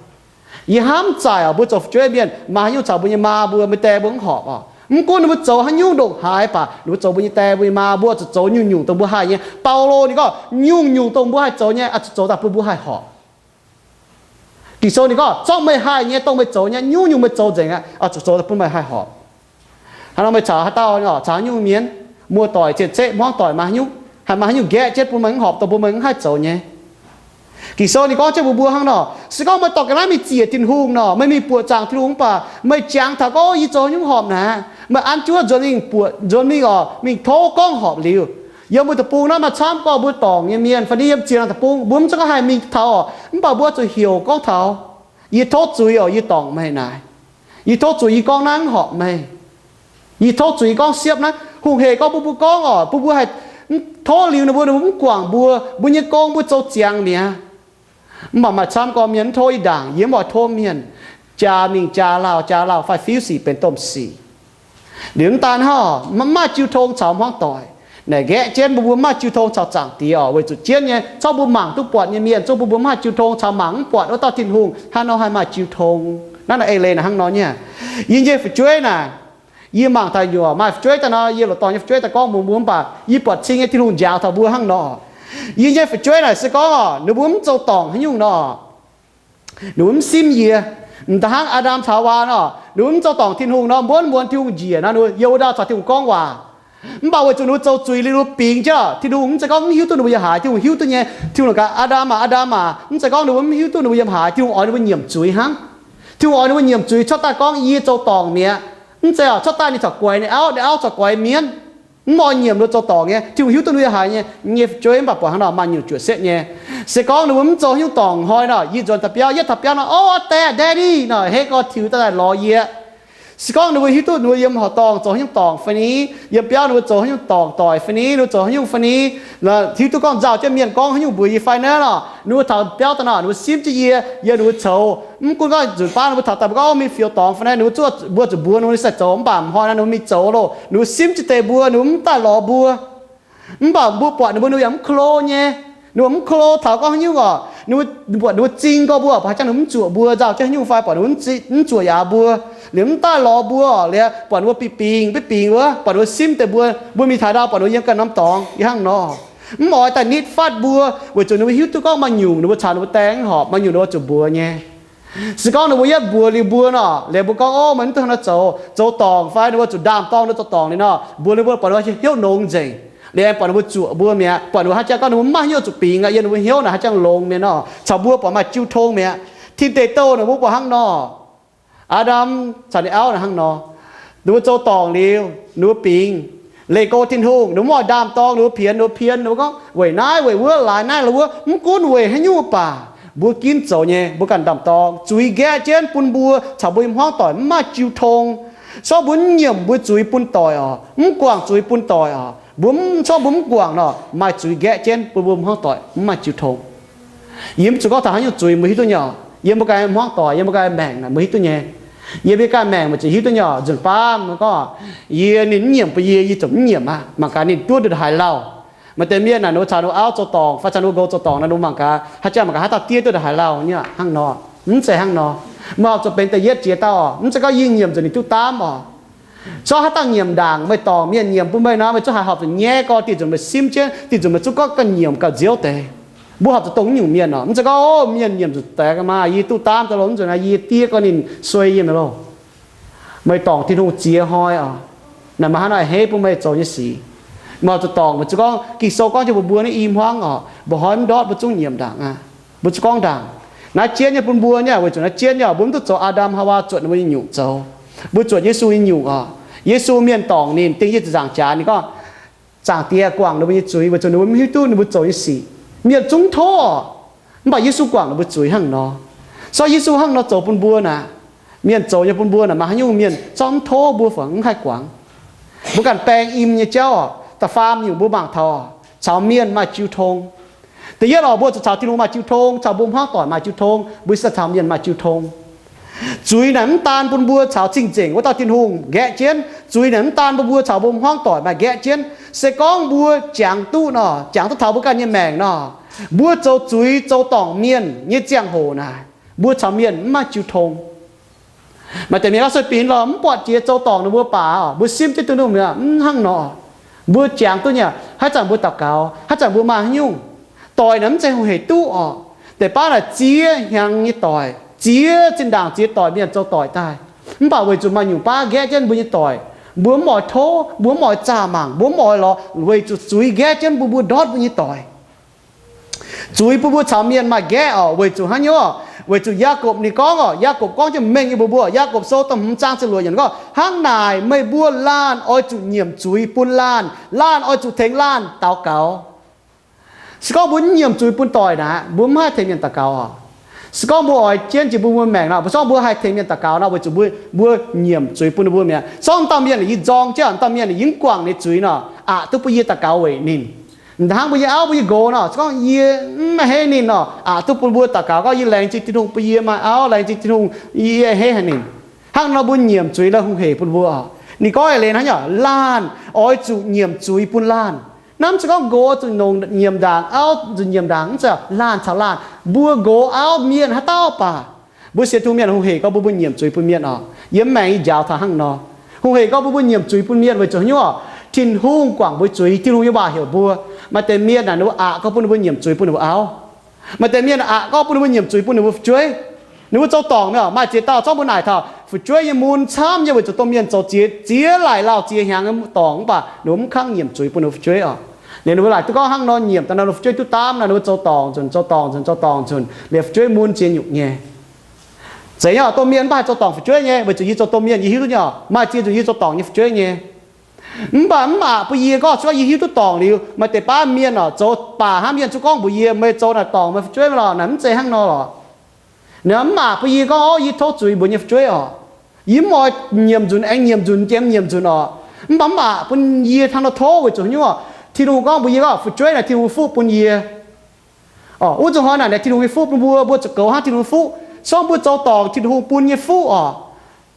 Yie hnamv zaaic oc, mbuo zoux fu'jueiv mienh, maaih haaix nyungc caux mbuo nyei maa mbuo, mbuo die mbuo mv horpc oc. Mv gunv ninh mbuo zoux haaix nyungc ndongc haaix baac, ninh mbuo zoux mbuo nyei die mbuo nyei maa, mbuo zuqc zoux nyungc-nyungc dongh mbuo haih nyei. Baulo ninh gorngv, nyungc-nyungc dongh mbuo haih zoux nyei, oix zuqc zoux daaih bun mbuo haih horpc. Ging-Sou ninh gorngv, zorqv meih haih nyei dongh meih zoux nyei, nyungc-nyungc meih zoux nzengc aqv, oix zuqc zoux daaih bun meih haih horpc. Hnangv nor meih caux haaix dauh, caux haaix nyungc mienh, muoz-doic, cien-ceqv, hmuangv-doic, maaih haaix nyungc, haih maaih haaix nyungc nqaeqv jienv bun meih mv horpc, dongh bun meih mv haih zoux nyei. Ging-Sou ninh gorngv jienv mbuox mbuo hnangv nor, se gorngv meih dorh ga'naaiv mingh ziec Tin-Hungh nor, meih mingh buoqc zaangc Tin-Hungh mv baac meih jangx taux gorngv, yie zoux haaix nyungc horpc naaic, meih an jienv wuov nzuonx mingh buoqc, nzuonx mingh oc, mingh tov gorngv horpc liuz. Yiem mbuo deic-bung naaiv maaih camv gorngv mbuo dorngc nyei mienh fai ni yiem ziex laangh deic-bung, mbuo mv zeiz gorngv haih mingh taux oc, mv baac mbuo zuqc heuc gorngv taux, yie tov zuiz oc, yie dorngc meih naaic. Yie tov zuqc yie gorngv naaiv mv horpc meih. Yie tov zuqc yie gorngv siepv naaiv. Hungh hec gorngv bun mbuo gorngv oc, bun mbuo haih tov liuz ninh mbuo, ninh mbuo mv guangc mbuo, mbuo nyei gong mbuo zoux ziangx mi'aqv. Mv baac maaih camv gorngv mienh mv tov yie ndaangc, yie mv oix tov mienh. Jaa mingh jaa lauh, jaa lauh fai fiuv sic benx domh sic. Liuz mv daan hnangv, mv maaih jiu tong caux hmuangv doic. Naaic nqaeqv jienv mbuo, mbuo mv maaih jiu tong caux Zaangc Diex oc, weic zuqc jienv nyei, zorqv mbuo mangc duqv buatc nyei mienh, zungv bun mbuo mv maaih jiu tong caux mangc mv buatc wuov dauh Tin-Hungh, haaix nor haih maaih jiu tong? Naaiv nor ei leiz naaic hnangv nor nyei. Yie nyei fu'jueiv naaic, yie mangc taux nyuoqc maaih fu'jueiv daaih nor, yie loz-dorngh nyei fu'jueiv daaih gorngv mbuox mbuo mv baac yie buatc cing nyei Tin-Hungh njaaux taux mbuo hnangv nor. Yie nyei fu'jueiv naaic se gorngv ninh mbuo mv zoux dorngc haaix nyungc nor, ninh mbuo mv simv yie. M'daaih hnangv Aa^ndam caux Haawaa nor, ninh mbuo mv zoux dorngc Tin-Hungh nor, mbuonv muonz Tin-Hungh njiec nor, ninh mbuo youz ndau caux Tin-Hungh gorngv waac. Mv baac weic zuqc ninh mbuo zoux zuiz liuz, ninh mbuo bingx jienv oc. Tin-Hungh mv zeiz gorngv mv hiuv duqv ninh mbuo yiem haaix, Tin-Hungh hiuv duqv nyei. Tin-Hungh gaax, Aa^ndam aac, Aa^ndam aac, mv zeiz gorngv ninh mbuo mv hiuv duqv ninh mbuo yiem haaix, Tin-Hungh oix ninh mbuo nyiemc zuiz hnangv. Tin-Hungh oix ninh mbuo nyiemc zuiz cuotv daaih gorngv, yie zoux dorngc mi'aqv. Mv zeiz oc, cuotv daaih ninh corc guaix ninh auv, ninh auv corc guaix mienv. Mv oix nyiemc ninh mbuo zoux dorngc nyei. Tin-Hungh hiuv duqv ninh mbuo yiem haaix nyei. Yie nyei fu'jueiv mv baac buatc hnangv nor maaih nyungc juoqc setv nyei. Se gorngv ninh mbuo mv zoux haaix nyungc dorngc hnoi nor, yie nzuonx daaih biauv, yietv taux biauv nor, O, Dad, Daddy nor, hei gorx tiux daaih lorz yie. Se gorngv ninh mbuo hiuv duqv ninh mbuo yiem horqc dorngh zoux haaix nyungc dorngc fai ni, yiem biauv ninh mbuo zoux haaix nyungc dorngc doic fai ni, ninh mbuo zoux haaix nyungc fai ni, hiuv duqv gorngv nzauh jienv mienh gorngv haaix nyungc mbuox yie fai naaiv nor, ninh mbuo taux biauv daaih nor, ninh mbuo simv jienv yie, yie ninh mbuo coux. Mv gunv gorngv nzunc baav ninh mbuo taux daaih mbuo gorngv, O, mingh fioux dorngx fai naaiv, ninh mbuo zuqc, mbuo zuqc mbuox ninh mbuo sai zoux, mv baac hnoi naaiv ninh mbuo mingh zoux loh, ninh mbuo simv jienv deix mbuo, ninh mbuo mv daaih lorz mbuo. Mv baac mbuo buatc ninh mbuo, ninh mbuo yaac mv klo nyei. Ninh mbuo mv klo taux gorngv haaix nyungc oc. Ninh mbuo buatc ninh mbuo zing gorx mbuo, buatc haaix jangx ninh mbuo mv zuoqc mbuo, nzauh jienv haaix nyungc fai buatc ninh mbuo mv zuoqc yaac mbuo. Liuz mv daaih lorz mbuo oc, liuz buatc ninh mbuo bingx bingx, bingx wuov, buatc ninh mbuo simv deix mbuo, mbuo mingh taux ndau buatc ninh mbuo yiem ganh norm dorngx, yie hnangv nor. Mv oix daaih nitv fatv mbuo, weic zuqc ninh mbuo hiuv duqv gorngv maaih nyungc ninh mbuo caux ninh mbuo die mv horpc, maaih nyungc ninh mbuo zuqc mbuox nyei. Se gorngv ninh mbuo yietv mbuox liuz mbuo nor, liuz mbuo gorngv, O, meih mv duqv hnangv nor zoux, zoux dorngc fai, ninh mbuo zuqc ndaam-dorng ninh mbuo zoux dorngc liuz nor, mbuox ninh mbuo buatc ninh mbuo hnyouv nongx nzengc. Liuz buatc ninh mbuo zuoqc mbuo mi'aqv, buatc ninh mbuo haaix jangx gorngv ninh mbuo mv maaih hnyouv zuqc bingx aqv, yiem ninh mbuo hnyouv naaic haaix jangx longx mienh nor, caux mbuo buatc maaih jiu tong mi'aqv. Tin deic douh ninh mbuo buatc hnangv nor. Aa^ndam caux ninh auv naaic hnangv nor, ninh mbuo zoux dorngc liuz, ninh mbuo bingx, leih go Tin-Hungh, ninh mbuo mv oix ndaam-dorng, ninh mbuo pienx, ninh mbuo pien, ninh mbuo gorngv weic naaiv weic wuov, laaix naaiv laaix wuov, mv gunv weic haaix nyungc baac, mbuo ginv zoux nyei, mbuo ganh ndaam-dorng. Zuiz nqaeqv jienv bun mbuo caux mbuo nyei hmuangv doic mv maaih jiu tong. Sorng mbuo mv nyiemc mbuo zuiz bun doic oc, mv guangc zuiz bun doic oc. Mbuo mv, sorng mbuo mv guangc nor, maaih zuiz nqaeqv jienv bun mbuo hmuangv doic mv maaih jiu tong. Yie mv zuqc gorngv taux haaix nyungc zuiz, mbuo hiuv duqv nyei oc. Yiem mbuo ganh hmuangv doic, yiem mbuo ganh maengc naaic, mbuo hiuv duqv nyei. Yiem mbuo ganh maengc mbuo zuqc hiuv duqv nyei oc. Nzunc baav mbuo gorngv, yie ninh mv nyiemc bun yie, yie ziouc mv nyiemc aqv. Mangc gaax ninh duqv nduqc haaix lauh. Maaih deix mienh naaic, ninh mbuo caux ninh mbuo auv zoux dorngc fai caux ninh mbuo nqox zoux dorngc naaic, ninh mbuo mangc gaax haaix jangx mangc gaax haaix dauh diev duqv nduqc haaix lauh nyei hnangv nor. Mv zeiz hnangv nor. Meih horpc zuqc benx da'yietv jiex dauh oc. Mv zeiz gorngv yie nyiemc nzunc ninh duqv daamv oc. Sorng haaix dauh nyiemc ndaangc meih dorngc, mienh nyiemc bun meih nor, meih zungv haiz horpc zuqc nyaiv gorx, dih nzunc meih simv jienv, dih nzunc meih zungv gorngv ganh nyiemc gauh nziouv deix. Mbuo horpc zuqc dongh nyungc mienh oc. Mv zeiz gorngv, O, mienh nyiemc nzunc deix ga'maah, yie duqv daamv daaih loh, mv nzunc naaiv yie diev gorngv ninh suei yie mi'aqv loh. Meih dorngc Tin-Hungh ziex hnoi oc. Naaic maaih haaix nor a'hneiv bun meih zoux nyei sic. Meih horpc zuqc dorngc, meih zuqc gorngv Ging-Sou gorngv jienv mbuox mbuo naaiv i hmuangv oc, mba'hnoi mv ndortv mbuo zungv nyiemc ndaangc aqv. Mbuo zuqc gorngv ndaangc. Naaiv jienv nyei bun mbuo nyei, weic zuqc naaiv jienv nyei oc, mbuo mv duqv zoux Aa^ndam Haawaa zuotc ninh mbuo nyei nyungc zoux. Mbuo zuotc Yesu nyei nyungc oc. Yesu mienh dorngc ninh, dingh yie ziepc nzaangc jaax, ninh gorngv, Zaangc Diex guangc ninh mbuo nyei zuiz weic zuqc ninh mbuo mv hiuv duqv ninh mbuo zoux nyei sic. Mienh zungv tov oc. Mv baac Yesu guangc ninh mbuo zuiz hnangv nor. Zorqv Yesu hnangv nor zoux bun mbuo naaic, mienh zoux nyei bun mbuo naaic, maaih haaix nyungc mienh zorqv mv tov mbuo fai mv haih guangc? Mbuo ganh baeng im nyei jauv oc, da'faam nyungc mbuo mangc taux caux mienh maaih jiu tong. Da'yietv oc, mbuo zuqc caux Tin-Hungh maaih jiu tong, caux mbuo hmuangv doic maaih jiu tong, mbuo se caux mienh maaih jiu tong. Zuiz naaic mv daan bun mbuo caux cing-nzengc wuov dauh Tin-Hungh nqaeqv jienv. Zuiz naaic mv daan bun mbuo caux mbuo hmuangv doic maaih nqaeqv jienv. Se gorngv mbuo jangx duqv nor, jangx duqv taux mbuo ganh nyei maengc nor, mbuo zoux zuiz zoux dorngc mienh nyei ziangh hoc naaic, mbuo caux mienh mv maaih jiu tong. Maaih deix mienh gauh sueih binc lorqc, mv buatc jiex zoux dorngc ninh mbuo baac mbuo simv jienv duqv ninh mbuo mv hnangv nor. Mbuo jangx duqv nyei, haaix zanc mbuo daux gaux, haaix zanc mbuo maaih haaix nyungc, doic naaic mv zeiz hungh hec duqv oc. Deix baav naaic ziex hnyangx nyei doic, ziex zinh ndaangc ziex doic mienh zoux doic daaih. Mv baac weic zuqc maaih nyungc baav nqaeqv jienv mbuo nyei doic, mbuo mv oix tov, mbuo mv oix zaah mangc, mbuo mv oix lorz, weic zuqc zuiz nqaeqv jienv mbuo, mbuo ndortv mbuo nyei doic. Zuiz bun mbuo caux mienh maaih nqaeqv oc. Weic zuqc haaix nyungc? Weic zuqc Yaakopv ninh gorngv oc, Yaakopv gorngv jienv mengh nyei mbuox mbuo, Yaakopv Sou da'hmz zaang ziepc luoqc yiemc gorngv, hnangv naaic meih mbuo laanh oix zuqc nyiemc zuiz bun laanh, laanh oix zuqc tengx laanh daux gaux. Se gorngv mbuo mv nyiemc zuiz bun doic naaic, mbuo mv haih tengx mienh daux gaux oc. Se gorngv mbuo oix jienv jiex mbuo, mbuo maengc nor, mbuo zorqv mbuo haih tengx mienh daux gaux nor, weic zuqc mbuo, mbuo nyiemc zuiz bun ninh mbuo mi'aqv. Zorqv dauh mienh yie nzorng jienv, dauh mienh yie mv guangc ninh zuiz nor, aqc duqv bun yie daux gaux weic ninh. Hnangv mbuo nyei auv, mbuo nyei nqox nor, se gorngv yie mv maaih hei ninh nor, aqc duqv bun mbuo daux gaux gorngv yie laengz zingh Tin-Hungh bun yie maaih auv, laengz zingh Tin-Hungh yie hei haic ninh. Hnangv nor mbuo nyiemc zuiz la'hungh hec bun mbuo oc. Ninh gorngv eix leiz hnangv nyei, laanh oix zuqc nyiemc zuiz bun laanh. Naaiv mv zeiz gorngv nqox oix zuqc nongc nyiemc ndaangc, auv zuqc nyiemc ndaangc, mv zeiz, laanh caux laanh, mbuo nqox auv mienh haaix dauh baac, mbuo sienx Tin-Hungh mienh hungh hec gorngv mbuo, mbuo nyiemc zuiz bun mienh oc. Yiem maengc yie njaaux taux hnangv nor, hungh hec gorngv mbuo, mbuo nyiemc zuiz bun mienh weic zuqc haaix nyungc oc? Tin-Hungh guangc mbuo zuiz, Tin-Hungh nyei waac heuc mbuo. Maaih deix mienh naaic ninh mbuo aqc gorngv bun ninh mbuo nyiemc zuiz bun ninh mbuo auv. Maaih deix mienh aqc gorngv bun ninh mbuo nyiemc zuiz bun ninh mbuo fu'jueiv. Ninh mbuo zoux dorngc mi'aqv. Maaih ziex dauh zorqv mbuo naaic taux fu'jueiv nyei mun camv nyei weic zuqc domh mienh zoux ziex, ziex laaic lauh ziex hnyangx dorngc mv baac ninh mbuo mv kangv nyiemc zuiz bun ninh mbuo fu'jueiv oc. Liuz ninh mbuo laaic duqv gorngv hnangv nor nyiemc daaih nor, ninh fu'jueiv duqv daamv nor, ninh mbuo zoux dorngc nzunc, zoux dorngc nzunc, zoux dorngc nzunc, liuz fu'jueiv mun ziex nyungc nyei. Zeiz nyei oc, domh mienh mv baac haih zoux dorngc fu'jueiv nyei, weic zuqc yie zoux domh mienh yie hiuv duqv nyei oc. Maaih ziex nzunc yie zoux dorngc nyei fu'jueiv nyei. Mv baac mv aqc bun yie gorngv, se gorngv yie hiuv duqv dorngc liuz, maaih deix baav mienh oc, zoux baac hnangv mienh zungv gorngv mbuox yie, meih zoux naaic dorngc meih fu'jueiv mv lorqc? Naaic mv zeiz hnangv nor lorqc. Naaic mv aqc bun yie gorngv, o, yie tov zuiz mbuox nyei fu'jueiv oc. Yie mv oix nyiemc nzunc, aengx nyiemc nzunc, jiem nyiemc nzunc oc. Mv baac mv aqc bun yie hnangv nor tov weic zuqc haaix nyungc oc? Tin-Hungh gorngv mbuox yie gorngv fu'jueiv naaic Tin-Hungh nyei fuqv bun yie. Oc, wuov zuqc hnoi naaic, naaic Tin-Hungh nyei fuqv bun mbuo, mbuo zuqc goux hnangv Tin-Hungh nyei fuqv. Se gorngv mbuo zoux dorngc Tin-Hungh bun nyei fuqv oc,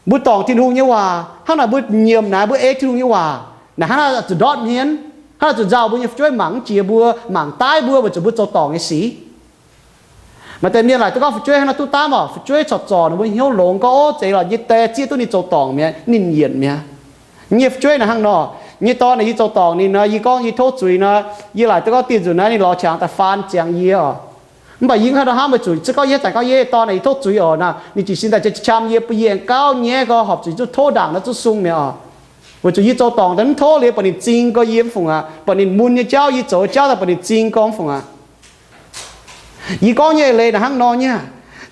mbuo dorngc Tin-Hungh nyei waac, hnangv naaic mbuo nyiemc naaic, mbuo ei Tin-Hungh nyei waac, naaic hnangv naaic zuqc ndortv hmien, hnangv naaic zuqc nzauh mbuo nyei fu'jueiv mangc mv jiex mbuo, mangc daiv mbuo weic zuqc mbuo zoux dorngc nyei sic. Maaih deix mienh laaic duqv gorngv fu'jueiv hnangv naaic duqv daamv oc, fu'jueiv corc zorc ninh mbuo hnyouv longx gorngv, o, zeiz lorqc, yie die zieqv duqv ninh zoux dorngc mi'aqv, ninh yienc mi'aqv. Nyei fu'jueiv naaic hnangv nor, nyei dorn naaic yie zoux dorngc ninh nor, yie gorngv yie tov zuiz nor, yie laaic duqv gorngv dieh nzunc naaiv ninh lorz qangx daaih faan ziangx yie oc. Mv baac yie mv haih hnamv weic zuqc se gorngv yie haaix zanc gorngv yie dorn naaic yie tov zuiz oc naaic, ninh jiez sin daaih qam qam yie, bun yie aengx gauh nyaiv gorx horpc zuqc zungv tov ndaangc naaiv zungv sung mi'aqv oc. Weic zuqc yie zoux dorngc daaih mv tov liuz buatc ninh zing gorx yie mv fungc aqv, buatc ninh mun nyei jauv, yie zoux nyei jauv daaih buatc ninh zing gorx mv fungc aqv. Yie gorngv nyei eix leiz naaic hnangv nor nyei.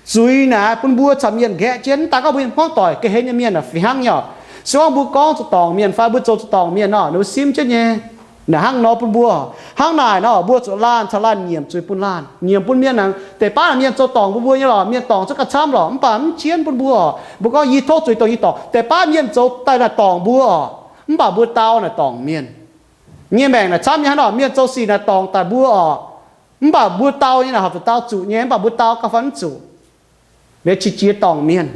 Zuiz naaic bun mbuo caux mienh nqaeqv jienv, mv daan gorngv mbuo hmuangv doic ga'hlen nyei mienh naaic fih hnangv nyei oc. Se gorngv mbuo gorngv zuqc dorngc mienh fai mbuo zoux zuqc dorngc mienh nor, ninh mbuo simv jienv nyei. Naaic hnangv nor bun mbuo, hnangv naaic nor mbuo zuqc laanh caux laanh nyiemc zuiz bun laanh. Nyiemc bun mienh naaic, deix baav naaic mienh zoux dorngc bun mbuo nyei lorqc, mienh dorngc zungv gauh camv lorqc, mv baac mv jienv bun mbuo oc. Mbuo gorngv yie tov zuiz dongh yie dorngc, deix baav mienh zoux daaih naaic dorngc mbuo oc, mv baac mbuo dau naaic dorngc mienh. Nyei maengc naaic camv nyei hnangv nor, mienh zoux sic naaic dorngc daaih mbuo oc, mv baac mbuo dau nyei naaic horpc zuqc dau zuqc nyei, mv baac mbuo dau gauh fai mv zuqc. Liuz qiex jiez dorngc mienh.